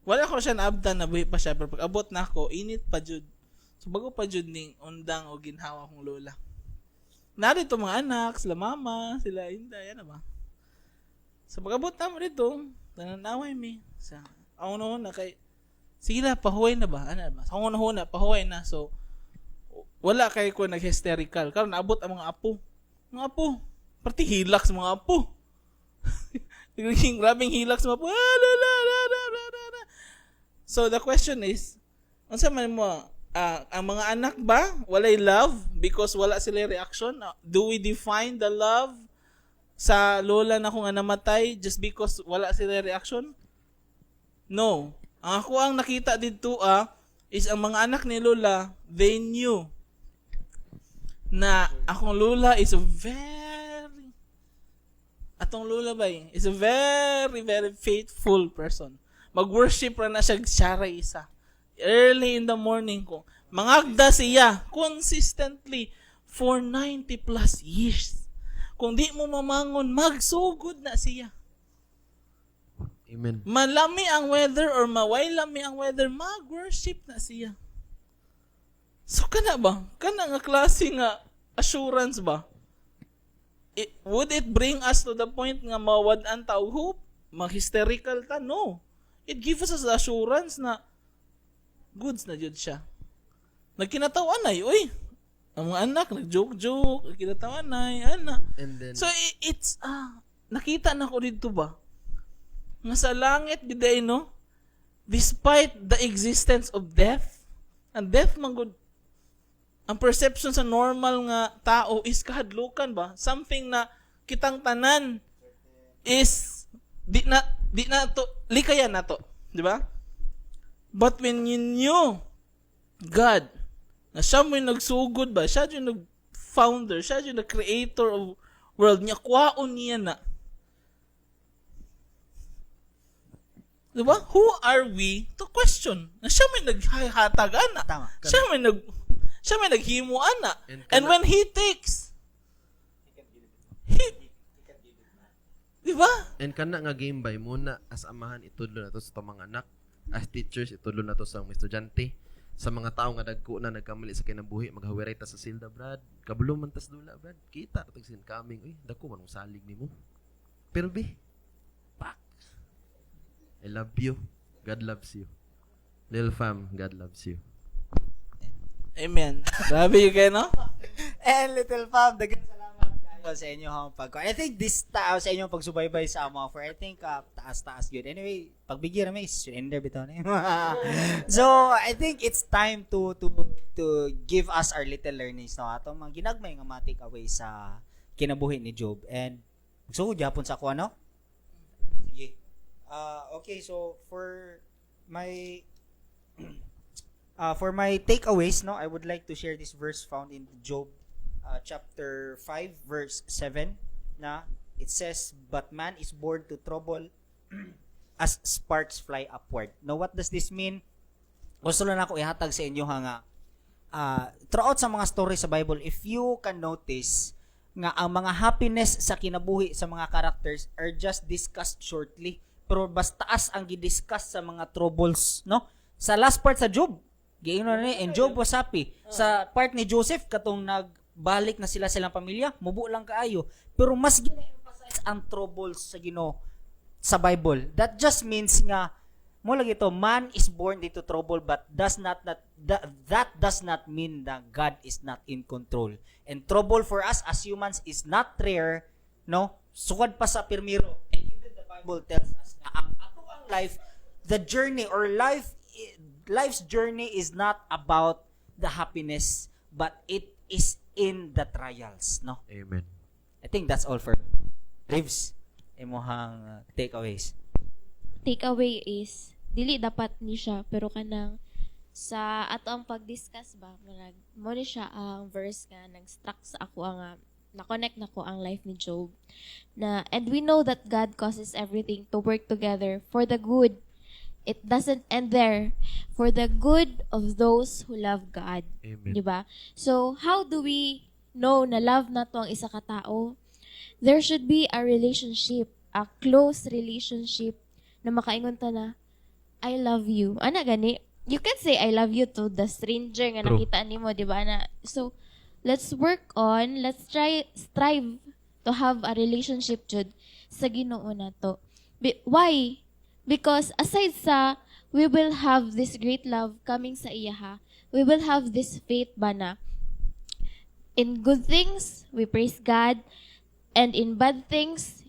Wala ko siya naabtan, nabuhi pa siya, pero pag abot na ako, init pa jud. So bago pa jud ning undang o ginhawa akong lola. Narito mga anak, sila mama, sila inda, yan na ba? So pag abot na mo dito, nananaway mi. Sa ako noon na kay sige na, pahuway na ba? Ano ba? Sa akong una, pahuway na. So, wala kay ko nag-hysterical. Karon naabot ang mga apo. Mga apo. Parti hilak sa mga apo. Naging grabing hilak sa mga apo. Ah, la, la, la, la, la, la, la. So, the question is, unsa man mo, ang mga anak ba, walay love because wala sila reaction? Do we define the love sa lola na kung namatay just because wala sila reaction? No. Ang ako ang nakita dito is ang mga anak ni Lola, they knew na akong lola is a very atong lola ba eh, is a very, very faithful person. Mag-worship ra na siya siya isa. Early in the morning ko. Mangagda siya consistently for 90 plus years. Kung di mo mamangon, magsugod na siya. Amen. Malami ang weather or maway lami ang weather, mag-worship na siya. So kana ba? Kana nga klase nga assurance ba? Would it bring us to the point nga mawad-an ta og hope? Mag-hysterical ta? No. It gives us the assurance na goods na jud siya. Nagkinatawan ay, uy, ang mga anak, nag-joke-joke, nagkinatawan ay, ana. And then, So, it's, nakita na ko dito ba? Nga sa langit, biday, no? Despite the existence of death, and death man gud, ang perception sa normal nga tao is kahadlukan ba? Something na kitang tanan is di na to likayan na to, di ba? But when you knew God, na siya mo yung nagsugod ba? Siya yung nag-founder, siya yung nag-creator of world niya, kwaon niya na. Diba? Who are we to question? Na siya may naghatag ana. Tama. Siya may naghimo ana. And And when he takes, he, diba? And kana nga game by muna as amahan itudlo na to sa mga anak, as teachers itudlo na to sa mga estudyante, sa mga tao nga dagko na nagkamali sa kinabuhi, maghawiray ta sa silda, Brad. Kabalo man tas dula, Brad. Kita ra tag sin coming, uy, dako man ang salig nimo. Pero be, pak. I love you. God loves you. Lil fam, God loves you. Amen. Grabe yun kayo, no? And little fam, daghang salamat kayo. Kaayo sa inyo pag I think this ta sa inyong pagsubaybay sa amo for I think taas-taas gyud. Anyway, pagbigyan na may surrender bitaw na. So, I think it's time to give us our little learnings, no, atong mga ginagmay nga ma-take away sa kinabuhi ni Job. And so gyapon sa ako, ano? Sige. Okay, so for my takeaways, no, I would like to share this verse found in Job chapter 5 verse 7 na it says, "But man is born to trouble as sparks fly upward." Now, what does this mean? Gusto lang ako ihatag sa inyo ha nga throughout sa mga story sa Bible, if you can notice nga ang mga happiness sa kinabuhi sa mga characters are just discussed shortly, pero basta taas ang gidiscuss sa mga troubles, no? Sa last part sa Job, giingnon na ni, "And Job was happy." Sa part ni Joseph, katong nagbalik na sila silang pamilya, mubo lang kaayo, pero mas gina-emphasize ang troubles sa Ginoo sa Bible. That just means nga mo lagi to, man is born into trouble, but does not that, that that does not mean that God is not in control. And trouble for us as humans is not rare, no? Sukad pa sa pirmiro. And even the Bible tells us na ang ato ang life, the journey or life's journey is not about the happiness, but it is in the trials, no? Amen. I think that's all for Reeves. Imuhang takeaways. Takeaway is dili dapat ni siya, pero kanang sa ato ang pag-discuss ba, murag mo ni siya ang verse nga nag-struck sa ako ang na-connect nako ang life ni Job na, "And we know that God causes everything to work together for the good." It doesn't end there. "For the good of those who love God." Amen. Di ba? So, how do we know na love nato ang isa ka tao? There should be a relationship, a close relationship na makaingon ta na, "I love you." Ana gani? You can say "I love you" to the stranger nga True. Nakita nimo, di ba? Na, so, let's work on, let's try, strive to have a relationship jud sa Ginoo nato. Why? Because aside sa we will have this great love coming sa iyaha, we will have this faith ba na in good things, we praise God, and in bad things,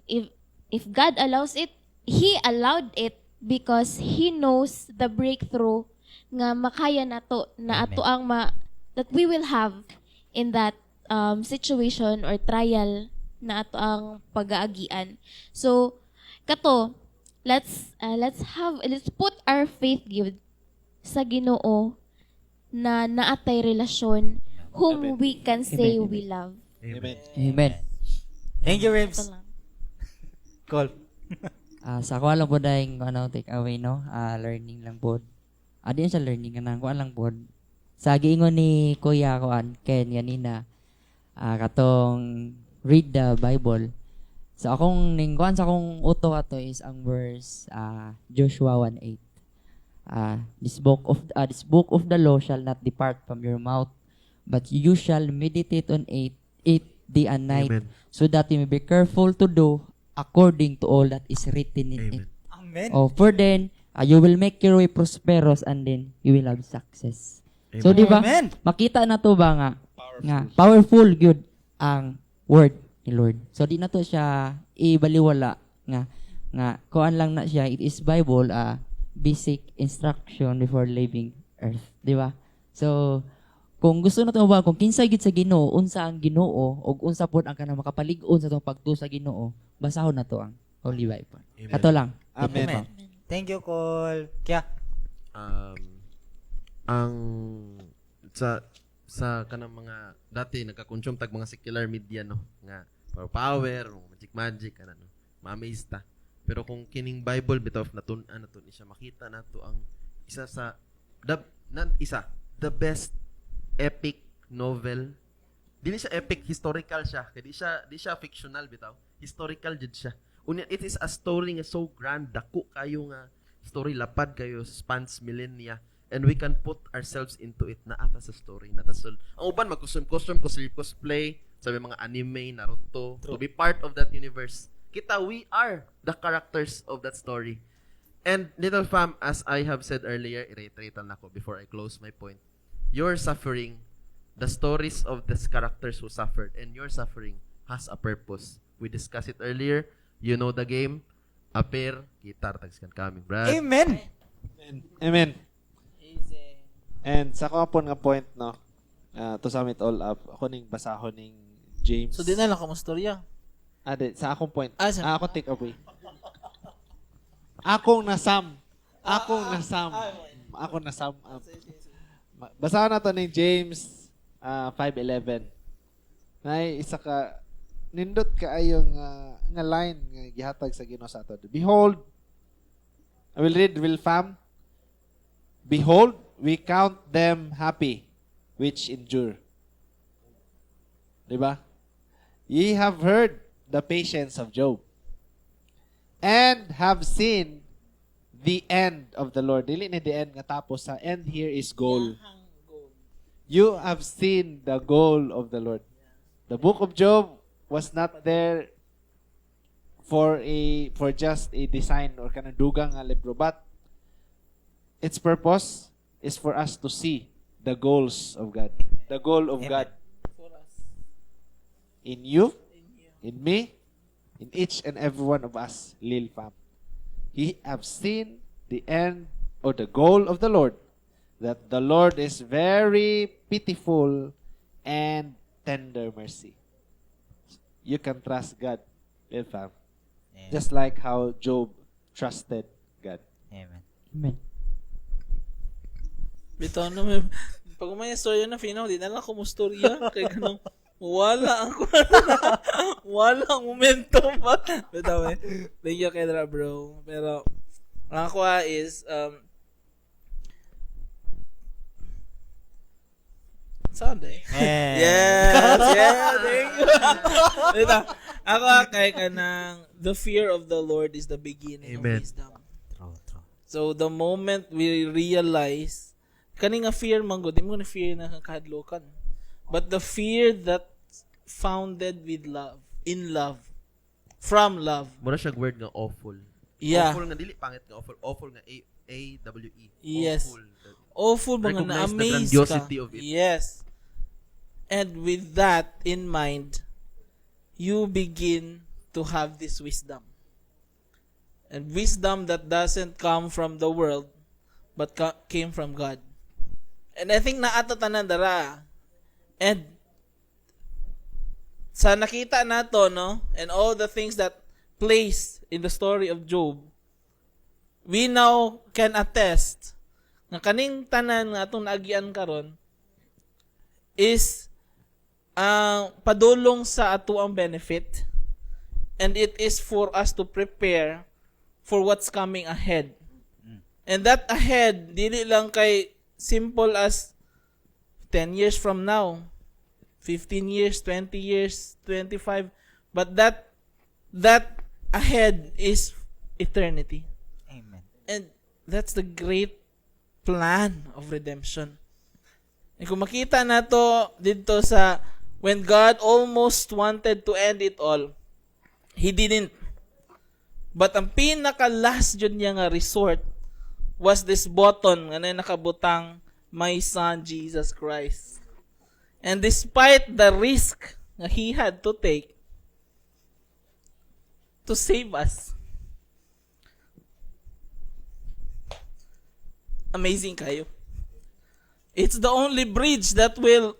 if God allows it, He allowed it because He knows the breakthrough nga makaya nato na ato ang ma that we will have in that situation or trial na ato ang pag-aagian. So, kato, let's put our faith gyud sa Ginoo na naatay relasyon whom Amen. We can say Amen. we love. Amen. Amen. Thank you, Ito Ribs. lang. Call. Ah, sa ako lang po dahil ano, take away, no? Ah, learning lang po. Ah, di siya learning, kanang kuan lang po. Sa giingon ni Kuya kuan Ken ganina, katong read the Bible. So akong ning kuan sa akong utok ato is ang verse Joshua 1:8. This book of the law shall not depart from your mouth, but you shall meditate on it day and night, Amen. So that you may be careful to do according to all that is written in it. Amen. Amen. Oh, for then you will make your way prosperous and then you will have success. So di ba? Amen. Makita na to ba nga powerful gyud ang word ni Lord. So di na to siya ibaliwala nga kuan lang na siya, it is Bible, basic instruction before leaving earth, di ba? So kung gusto na to ba kung kinsa gyud sa Ginoo, unsa ang Ginoo ug unsa pod ang kanang makapalig-on sa atong pagtuo sa Ginoo, basahon na to ang Holy Bible. Amen. Kato lang. Amen. Amen. Thank you, Cole. Kaya, Ang sa kanang mga dati nagka-consume tag mga secular media, no, nga power power, magic magic kana, no, ma-amaze ta. Pero kung kining Bible bitaw natun-an nato ni siya, makita nato ang isa sa the not isa, the best epic novel. Dili siya epic, historical siya, kay di siya fictional bitaw, historical jud siya. Unya it is a story nga so grand, dako kayo nga story, lapad kayo, spans millennia, and we can put ourselves into it na ata sa story na ta. Ang uban mag-costume costume, cosplay cosplay, sabi mga anime, Naruto, to be part of that universe. Kita, we are the characters of that story. And little fam, as I have said earlier, i-reiterate lang ako before I close my point, your suffering, the stories of these characters who suffered and your suffering has a purpose. We discussed it earlier. You know the game. Appear, guitar, tags coming, Brad. Amen. Amen. And sa ako pon nga point, no, to sum it all up, ako ning basahon ning James. So di na lang ka mo storya. Ah, di, sa akong point. Ah, Ah, akong take away. Akong nasam. Akong nasam. Ako nasam up. Basahan nato ni James 5:11. Nay isa ka nindot kaayo nga line nga gihatag sa Ginoo sa ato. Behold, I will read, will fam. Behold, we count them happy which endure. Diba? Ye have heard the patience of Job and have seen the end of the Lord. Dili ni the end nga tapos sa end here is goal. You have seen the goal of the Lord. The book of Job was not there for just a design or kanang dugang nga libro, but its purpose is for us to see the goals of God. The goal of Amen. God in you, in me, in each and every one of us, Lil Fam. He have seen the end or the goal of the Lord, that the Lord is very pitiful and tender mercy. You can trust God, Lil Fam. Amen. Just like how Job trusted God. Amen. Amen. Bitaw na may pag may istorya na fino, di na lang ako mo storya kay kanang wala ang wala ang momentum ba. Bitaw eh. Thank you Kendra, bro. Pero ang ako is Sunday. Yes, yeah, thank you. Bitaw, ako kay kanang the fear of the Lord is the beginning Amen. of wisdom. True, true. So the moment we realize kani nga fear man gud, di mo na fear na kahadlokan. But the fear that founded with love, in love, from love. Mura siya word nga awful. Yeah. Awful nga dili pangit nga awful, awful nga A A W E. Yes. Awful. Awful mga Recognize the na-amaze ka. grandiosity of it. Yes. And with that in mind, you begin to have this wisdom. And wisdom that doesn't come from the world, but came from God. And I think naato tanan dara. And sa nakita nato, no, and all the things that place in the story of Job, we now can attest nga kaning tanan nga atong naagian karon is ang padulong sa atuang benefit, and it is for us to prepare for what's coming ahead. And that ahead, dili lang kay simple as 10 years from now, 15 years, 20 years, 25, but that ahead is eternity. Amen. And that's the great plan of redemption. And kung makita na to dito sa when God almost wanted to end it all, He didn't. But ang pinaka-last jud niya nga resort was this button nga na nakabutang, "My son Jesus Christ." And despite the risk nga He had to take to save us, amazing kayo. It's the only bridge that will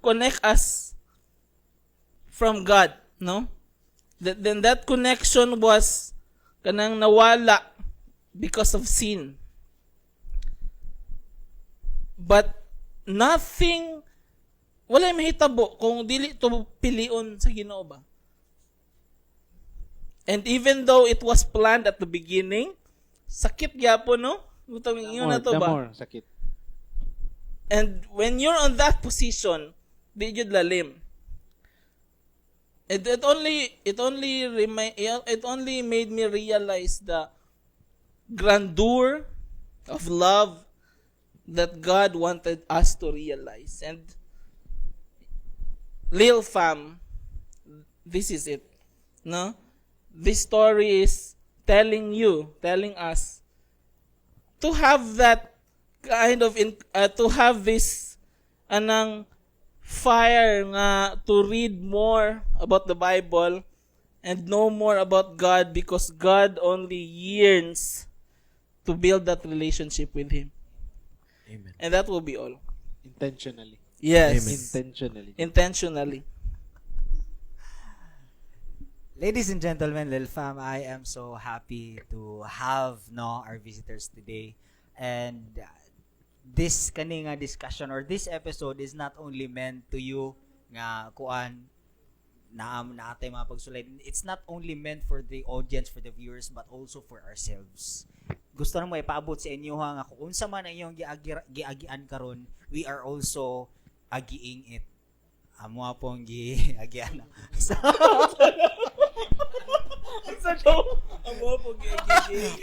connect us from God, no? Then that connection was kanang nawala because of sin. But nothing, wala mahitabo kung dili to pilion sa Ginoo ba. And even though it was planned at the beginning, sakit gyapon, no? Butang ingon na to The ba? more sakit. And when you're on that position, di jud lalim. It only made me realize the grandeur of love that God wanted us to realize. And Lil Fam, this is it. No? This story is telling you, telling us to have that kind of in, to have this anang fire nga to read more about the Bible and know more about God because God only yearns to build that relationship with Him. Amen. And that will be all. Intentionally. Yes. Intentionally. Intentionally. Ladies and gentlemen, Lil Fam, I am so happy to have, no, our visitors today. And this kani nga discussion or this episode is not only meant to you nga kuan na naatay mga pagsulay. It's not only meant for the audience, for the viewers, but also for ourselves. Gusto na mo ipaabot sa inyo ha nga kung unsa man ang inyong giagian karon, we are also agiing it. Amo pong giagian. So, Sa to? Amo po gigi.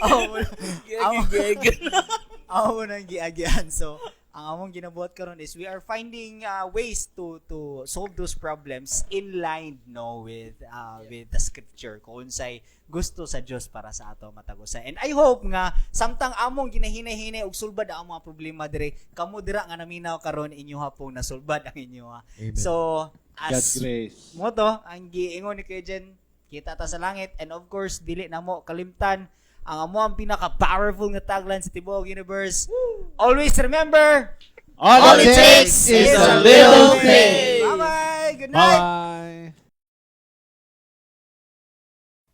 Amo nang giagian. So, ang among ginabuhat karon is we are finding ways to solve those problems in line, no, with the scripture, kung unsay gusto sa Dios para sa ato matag usa. And I hope nga samtang among ginahinay-hinay og sulbad ang mga problema dire, kamo dira nga naminaw karon, inyo pong nasulbad ang inyo. Amen. So, God's as grace. mo to ang giingon ni Kuya Jen, kita ta sa langit. And of course, dili na mo kalimtan ang amo ang pinaka powerful nga tagline sa tibuok universe: always remember, all it takes is a little faith. Bye bye, good night. Bye.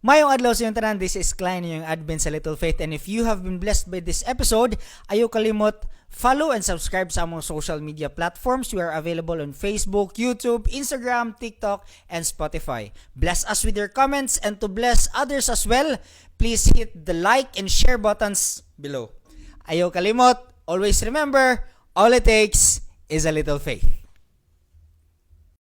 Mayong adlaw sa inyong tanan, this is Klein, yung admin sa Little Faith. And if you have been blessed by this episode, ayaw kalimot, follow and subscribe sa among social media platforms. We are available on Facebook, YouTube, Instagram, TikTok, and Spotify. Bless us with your comments, and to bless others as well, please hit the like and share buttons below. Ayaw kalimot, always remember, all it takes is a little faith.